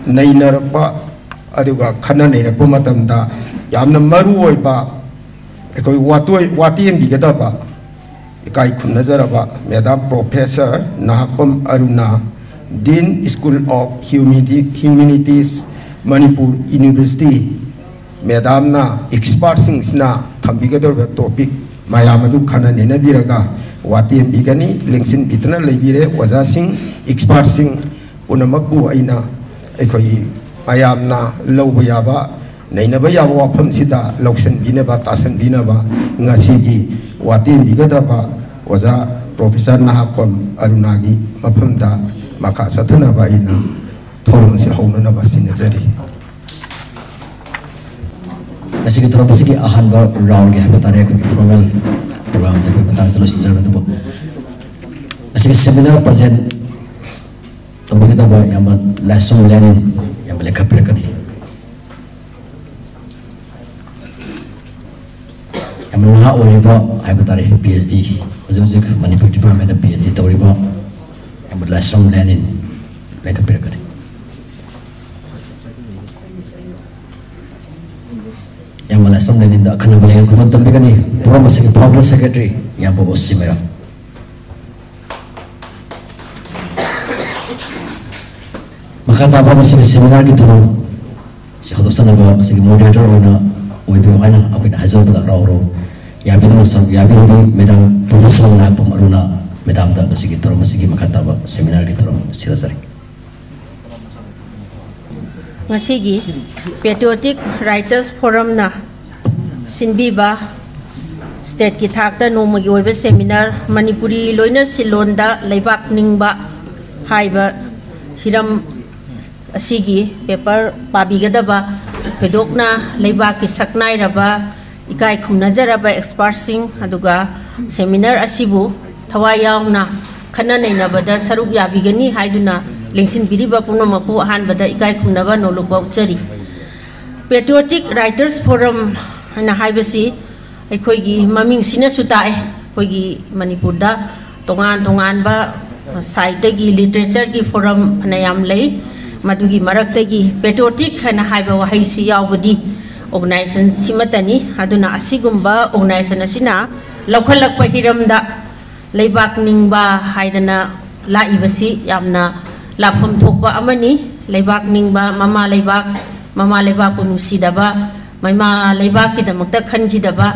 ꯅꯩꯅꯔꯛꯄ ꯑꯗꯨꯒ ꯈꯟꯅ ꯅꯩꯅꯔꯛꯄ ꯃꯇꯝꯗ ꯌꯥꯝꯅ ꯃꯔꯨ ꯑꯣꯏꯕ ꯑꯩꯈꯣꯏ ꯋꯥꯇꯣꯏ ꯋꯥꯇꯦꯝꯕꯤꯒꯗꯕ ꯏꯀꯥꯏ ꯈꯨꯝꯅꯖꯔꯕ madam professor Nahakpam Aruna, Dean School of Humanity- Humanities, Manipur University, ꯃꯦꯗꯥꯝꯅ ꯑꯦꯛꯁꯄꯥꯔꯠꯁꯤꯡꯁꯤꯅ ꯊꯝꯕꯤꯒꯗꯧꯔꯤꯕ ꯇꯣꯄꯤꯛ ꯃꯌꯥꯝ ꯑꯗꯨ ꯈꯟꯅ ꯅꯩꯅꯕꯤꯔꯒ ꯋꯥꯇꯦꯝꯕꯤꯒꯅꯤ꯫ ꯂꯦꯡꯁꯤꯟꯕꯤꯗꯨꯅ ꯂꯩꯕꯤꯔꯦ꯫ ꯑꯣꯖꯥꯁꯤꯡ, ꯑꯦꯛꯁꯄꯥꯔꯠꯁꯤꯡ ꯄꯨꯝꯅꯃꯛꯄꯨ ꯑꯩꯅ ꯑꯩꯈꯣꯏꯒꯤ ꯃꯌꯥꯝꯅ ꯂꯧꯕ ꯌꯥꯕ, ꯅꯩꯅꯕ ꯌꯥꯕ ꯋꯥꯐꯝꯁꯤꯗ ꯂꯧꯁꯤꯟꯕꯤꯅꯕ, ꯇꯥꯁꯤꯟꯕꯤꯅꯕ ꯉꯁꯤꯒꯤ ꯋꯥꯇꯦꯝꯕꯤꯒꯗꯕ ꯑꯣꯖꯥ ꯄ꯭ꯔꯣꯐꯦꯁꯔ ꯅꯍꯥꯛꯄꯝ ꯑꯔꯨꯅꯥꯒꯤ ꯃꯐꯝꯗ ꯃꯈꯥ ꯆꯠꯊꯅꯕ ꯑꯩꯅ ꯊꯧꯔꯝ ꯑꯁꯤ ꯍꯧꯅꯅꯕ ꯁꯤꯟꯅꯖꯔꯤ꯫ ꯉꯁꯤꯒꯤ ꯊꯧꯔꯝ ꯑꯁꯤꯒꯤ ꯑꯍꯥꯟꯕ ꯔꯥꯎꯟꯒꯤ ꯍꯥꯏꯕ ꯇꯥꯔꯦ, ꯑꯩꯈꯣꯏꯒꯤ ꯐꯣꯔꯃꯦꯜ ꯄ꯭ꯔꯣꯒ꯭ꯔꯥꯝꯗꯤ ꯑꯩꯈꯣꯏ ꯃꯇꯥꯡꯁꯤꯗ ꯂꯣꯏꯁꯤꯟꯖꯔꯕꯅꯤ꯫ ꯑꯗꯨꯕꯨ ꯉꯁꯤꯒꯤ ꯁꯦꯃꯤꯅꯥꯔ ꯄ꯭ꯔꯖꯦꯟ ꯇꯧꯕꯤꯒꯗꯕ ꯏꯌꯥꯝꯕ ꯂꯥꯏꯁ꯭ꯔꯝ ꯂꯦꯅꯤꯟ ꯏꯌꯥꯝꯕ ꯂꯦꯞꯈꯠꯄꯤꯔꯛꯀꯅꯤ꯫ ꯌꯥꯝ ꯅꯍꯥ ꯑꯣꯏꯔꯤꯕ ꯍꯥꯏꯕ ꯇꯥꯔꯦ, ꯄꯤ ꯑꯩꯆ ꯗꯤ, ꯍꯧꯖꯤꯛ ꯍꯧꯖꯤꯛ ꯃꯅꯤꯄꯨꯔ ꯗꯤꯄꯥꯔꯠꯃꯦꯟꯗ ꯄꯤ ꯑꯩꯆ ꯗꯤ ꯇꯧꯔꯤꯕ ꯌꯥꯝꯕ ꯂꯥꯏꯁ꯭ꯔꯝ ꯂꯦꯅꯤꯟ ꯂꯦꯞꯈꯠꯄꯤꯔꯛꯀꯅꯤ꯫ ꯌꯥꯝꯕ ꯂꯥꯏꯁ꯭ꯔꯝ ꯂꯦꯅꯤꯟꯗ ꯑꯈꯟꯅꯕ ꯂꯩꯉꯥꯛ ꯈꯨꯗꯣꯜ ꯇꯝꯕꯤꯒꯅꯤ ꯄ꯭ꯔꯣꯒ꯭ꯔꯥꯝ ꯑꯁꯤꯒꯤ ꯐꯥꯎꯟꯗꯔ ꯁꯦꯀ꯭ꯔꯦꯇꯔꯤ ꯏꯌꯥꯝꯕ ꯑꯣ ꯁꯤ ꯃꯩꯔꯥ꯫ ꯃꯈꯥ ꯇꯥꯕ ꯃꯁꯤꯒꯤ ꯁꯦꯃꯤꯅꯥꯔꯒꯤ ꯊꯧꯔꯝ ꯁꯤ ꯍꯧꯗꯣꯛꯆꯅꯕ ꯃꯁꯤꯒꯤ ꯃꯣꯗꯦꯔꯦꯇꯔ ꯑꯣꯏꯅ ꯑꯣꯏꯕꯤꯌꯨ ꯍꯥꯏꯅ ꯑꯩꯈꯣꯏꯅ ꯍꯥꯏꯖꯔꯛꯄꯗ ꯍꯔꯥꯎ ꯍꯔꯥꯎ ꯌꯥꯕꯤꯗꯨꯅ ꯁꯔꯨꯛ ꯌꯥꯕꯤꯔꯤꯕꯤ ꯃꯦꯗꯥꯝ ꯄ꯭ꯔꯣꯐꯦꯁꯔ ꯅꯥꯏꯄꯝ ꯑꯔꯨꯅꯥ ꯃꯦꯗꯥꯝꯗ ꯉꯁꯤꯒꯤ ꯊꯧꯔꯝ ꯑꯁꯤꯒꯤ ꯃꯈꯥ ꯇꯥꯕ ꯁꯦꯃꯤꯅꯥꯔꯒꯤ ꯊꯧꯔꯝ ꯁꯤꯟꯅꯖꯔꯤ꯫ ꯉꯁꯤꯒꯤ Patriotic Writers Forumꯅ ꯁꯤꯟꯕꯤꯕ ꯁ꯭ꯇꯦꯠꯀꯤ ꯊꯥꯛꯇ ꯅꯣꯡꯃꯒꯤ ꯑꯣꯏꯕ ꯁꯦꯃꯤꯅꯥꯔ ꯃꯅꯤꯄꯨꯔꯤ ꯂꯣꯏꯅ ꯁꯤꯜꯂꯣꯟꯗ ꯂꯩꯕꯥꯛ ꯅꯤꯡꯕ ꯍꯥꯏꯕ ꯍꯤꯔꯝ ꯑꯁꯤꯒꯤ ꯄꯦꯄꯔ ꯄꯥꯕꯤꯒꯗꯕ ꯊꯣꯏꯗꯣꯛꯅ ꯂꯩꯕꯥꯛꯀꯤ ꯁꯛꯅꯥꯏꯔꯕ ꯏꯀꯥꯏ ꯈꯨꯝꯅꯖꯔꯕ ꯑꯦꯛꯁꯄꯥꯔꯠꯁꯤꯡ ꯑꯗꯨꯒ ꯁꯦꯃꯤꯅꯥꯔ ꯑꯁꯤꯕꯨ ꯊꯋꯥꯏ ꯌꯥꯎꯅ ꯈꯟꯅ ꯅꯩꯅꯕꯗ ꯁꯔꯨꯛ ꯌꯥꯕꯤꯒꯅꯤ ꯍꯥꯏꯗꯨꯅ ꯂꯦꯡꯁꯤꯟꯕꯤꯔꯤꯕ ꯄꯨꯝꯅꯃꯛꯄꯨ ꯑꯍꯥꯟꯕꯗ ꯏꯀꯥꯏ ꯈꯨꯝꯅꯕ ꯅꯣꯂꯨꯛꯄ ꯎꯠꯆꯔꯤ꯫ Patriotic Writers Forum ꯍꯥꯏꯅ ꯍꯥꯏꯕꯁꯤ ꯑꯩꯈꯣꯏꯒꯤ ꯃꯃꯤꯡꯁꯤꯅꯁꯨ ꯇꯥꯛꯑꯦ, ꯑꯩꯈꯣꯏꯒꯤ ꯃꯅꯤꯄꯨꯔꯗ ꯇꯣꯉꯥꯟ ꯇꯣꯉꯥꯟꯕ ꯁꯥꯏꯠꯇꯒꯤ ꯂꯤꯇꯔꯦꯆꯔꯒꯤ ꯐꯣꯔꯝ ꯐꯅꯌꯥꯝ ꯂꯩ꯫ ꯃꯗꯨꯒꯤ ꯃꯔꯛꯇꯒꯤ ꯄꯦꯇ꯭ꯔꯣꯇꯤꯛ ꯍꯥꯏꯅ ꯍꯥꯏꯕ ꯋꯥꯍꯩꯁꯤ ꯌꯥꯎꯕꯗꯤ organization ꯁꯤꯃꯠꯇꯅꯤ꯫ ꯑꯗꯨꯅ ꯑꯁꯤꯒꯨꯝꯕ organization ꯑꯁꯤꯅ ꯂꯧꯈꯠꯂꯛꯄ ꯍꯤꯔꯝꯗ ꯂꯩꯕꯥꯛ ꯅꯤꯡꯕ ꯍꯥꯏꯗꯅ ꯂꯥꯛꯏꯕꯁꯤ ꯌꯥꯝꯅ ꯂꯥꯛꯐꯝ ꯊꯣꯛꯄ ꯑꯃꯅꯤ꯫ ꯂꯩꯕꯥꯛ ꯅꯤꯡꯕ, ꯃꯃꯥ ꯂꯩꯕꯥꯛ, ꯃꯃꯥ ꯂꯩꯕꯥꯛꯄꯨ ꯅꯨꯡꯁꯤꯗꯕ, ꯃꯃꯥ ꯂꯩꯕꯥꯛꯀꯤꯗꯃꯛꯇ ꯈꯟꯈꯤꯗꯕ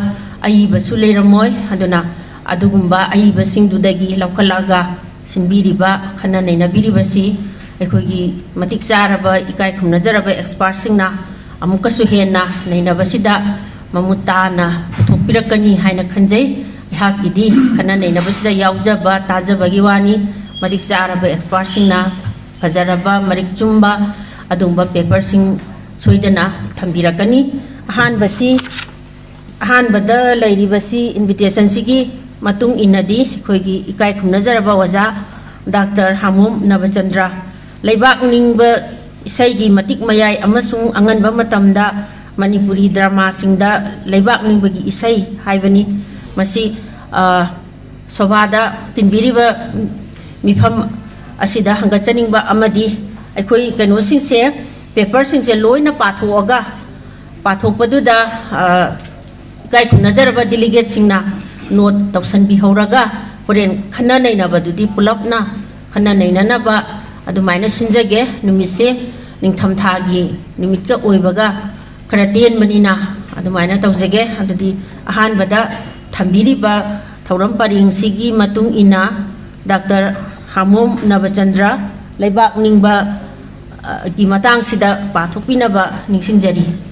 ꯑꯏꯕꯁꯨ ꯂꯩꯔꯝꯃꯣꯏ꯫ ꯑꯗꯨꯅ ꯑꯗꯨꯒꯨꯝꯕ ꯑꯏꯕꯁꯤꯡꯗꯨꯗꯒꯤ ꯂꯧꯈꯠꯂꯛꯑꯒ ꯁꯤꯟꯕꯤꯔꯤꯕ, ꯈꯟꯅ ꯅꯩꯅꯕꯤꯔꯤꯕꯁꯤ ꯑꯩꯈꯣꯏꯒꯤ ꯃꯇꯤꯛ ꯆꯥꯔꯕ, ꯏꯀꯥꯏ ꯈꯨꯝꯅꯖꯔꯕ expertꯁꯤꯡꯅ ꯑꯃꯨꯛꯀꯁꯨ ꯍꯦꯟꯅ ꯅꯩꯅꯕꯁꯤꯗ ꯃꯃꯨꯠ ꯇꯥꯅ ꯄꯨꯊꯣꯛꯄꯤꯔꯛꯀꯅꯤ ꯍꯥꯏꯅ ꯈꯟꯖꯩ꯫ ꯑꯩꯍꯥꯛꯀꯤꯗꯤ ꯈꯟꯅ ꯅꯩꯅꯕꯁꯤꯗ ꯌꯥꯎꯖꯕ, ꯇꯥꯖꯕꯒꯤ ꯋꯥꯅꯤ꯫ ꯃꯇꯤꯛ ꯆꯥꯔꯕ expertꯁꯤꯡꯅ ꯐꯖꯔꯕ, ꯃꯔꯤꯛ ꯆꯨꯝꯕ ꯑꯗꯨꯒꯨꯝꯕ paperꯁꯤꯡ ꯁꯣꯏꯗꯅ ꯊꯝꯕꯤꯔꯛꯀꯅꯤ꯫ ꯑꯍꯥꯟꯕꯁꯤ, ꯑꯍꯥꯟꯕꯗ ꯂꯩꯔꯤꯕꯁꯤ invitationꯁꯤꯒꯤ ꯃꯇꯨꯡ ꯏꯟꯅꯗꯤ ꯑꯩꯈꯣꯏꯒꯤ ꯏꯀꯥꯏ ꯈꯨꯝꯅꯖꯔꯕ ꯑꯣꯖꯥ ꯗꯥꯛꯇꯔ ꯍꯥꯃꯣꯝ ꯅꯕꯆꯟꯗ꯭ꯔ, ꯂꯩꯕꯥꯛ ꯅꯤꯡꯕ ꯏꯁꯩꯒꯤ ꯃꯇꯤꯛ ꯃꯌꯥꯏ ꯑꯃꯁꯨꯡ ꯑꯉꯟꯕ ꯃꯇꯝꯗ ꯃꯅꯤꯄꯨꯔꯤ dramaꯁꯤꯡꯗ ꯂꯩꯕꯥꯛ ꯅꯤꯡꯕꯒꯤ ꯏꯁꯩ ꯍꯥꯏꯕꯅꯤ꯫ ꯃꯁꯤ, ꯑ, ꯁꯣꯚꯥꯗ ꯇꯤꯟꯕꯤꯔꯤꯕ ꯃꯤꯐꯝ ꯑꯁꯤꯗ ꯍꯪꯒꯠꯆꯅꯤꯡꯕ ꯑꯃꯗꯤ ꯑꯩꯈꯣꯏ ꯀꯩꯅꯣꯁꯤꯡꯁꯦ, paperꯁꯤꯡꯁꯦ ꯂꯣꯏꯅ ꯄꯥꯊꯣꯛꯑꯒ, ꯄꯥꯊꯣꯛꯄꯗꯨꯗ, ꯑ, ꯏꯀꯥꯏ ꯈꯨꯝꯅꯖꯔꯕ delegateꯁꯤꯡꯅ note ꯇꯧꯁꯟꯕꯤꯍꯧꯔꯒ ꯍꯣꯔꯦꯟ ꯈꯟꯅ ꯅꯩꯅꯕꯗꯨꯗꯤ ꯄꯨꯂꯞꯅ ꯈꯟꯅ ꯅꯩꯅꯅꯕ ꯑꯗꯨꯃꯥꯏꯅ ꯁꯤꯟꯖꯒꯦ꯫ ꯅꯨꯃꯤꯠꯁꯦ ꯅꯤꯡꯊꯝꯊꯥꯒꯤ ꯅꯨꯃꯤꯠꯀ ꯑꯣꯏꯕꯒ ꯈꯔ ꯇꯦꯟꯕꯅꯤꯅ ꯑꯗꯨꯃꯥꯏꯅ ꯇꯧꯖꯒꯦ꯫ ꯑꯗꯨꯗꯤ ꯑꯍꯥꯟꯕꯗ ꯊꯝꯕꯤꯔꯤꯕ ꯊꯧꯔꯝ ꯄꯔꯦꯡꯁꯤꯒꯤ ꯃꯇꯨꯡ ꯏꯟꯅ ꯗꯥꯛꯇꯔ ꯍꯥꯃꯣꯝ ꯅꯕꯆꯟꯗ꯭ꯔ ꯂꯩꯕꯥꯛ ꯅꯤꯡꯕ, ꯑ, ꯒꯤ ꯃꯇꯥꯡꯁꯤꯗ ꯄꯥꯊꯣꯛꯄꯤꯅꯕ ꯅꯤꯡꯁꯤꯡꯖꯔꯤ꯫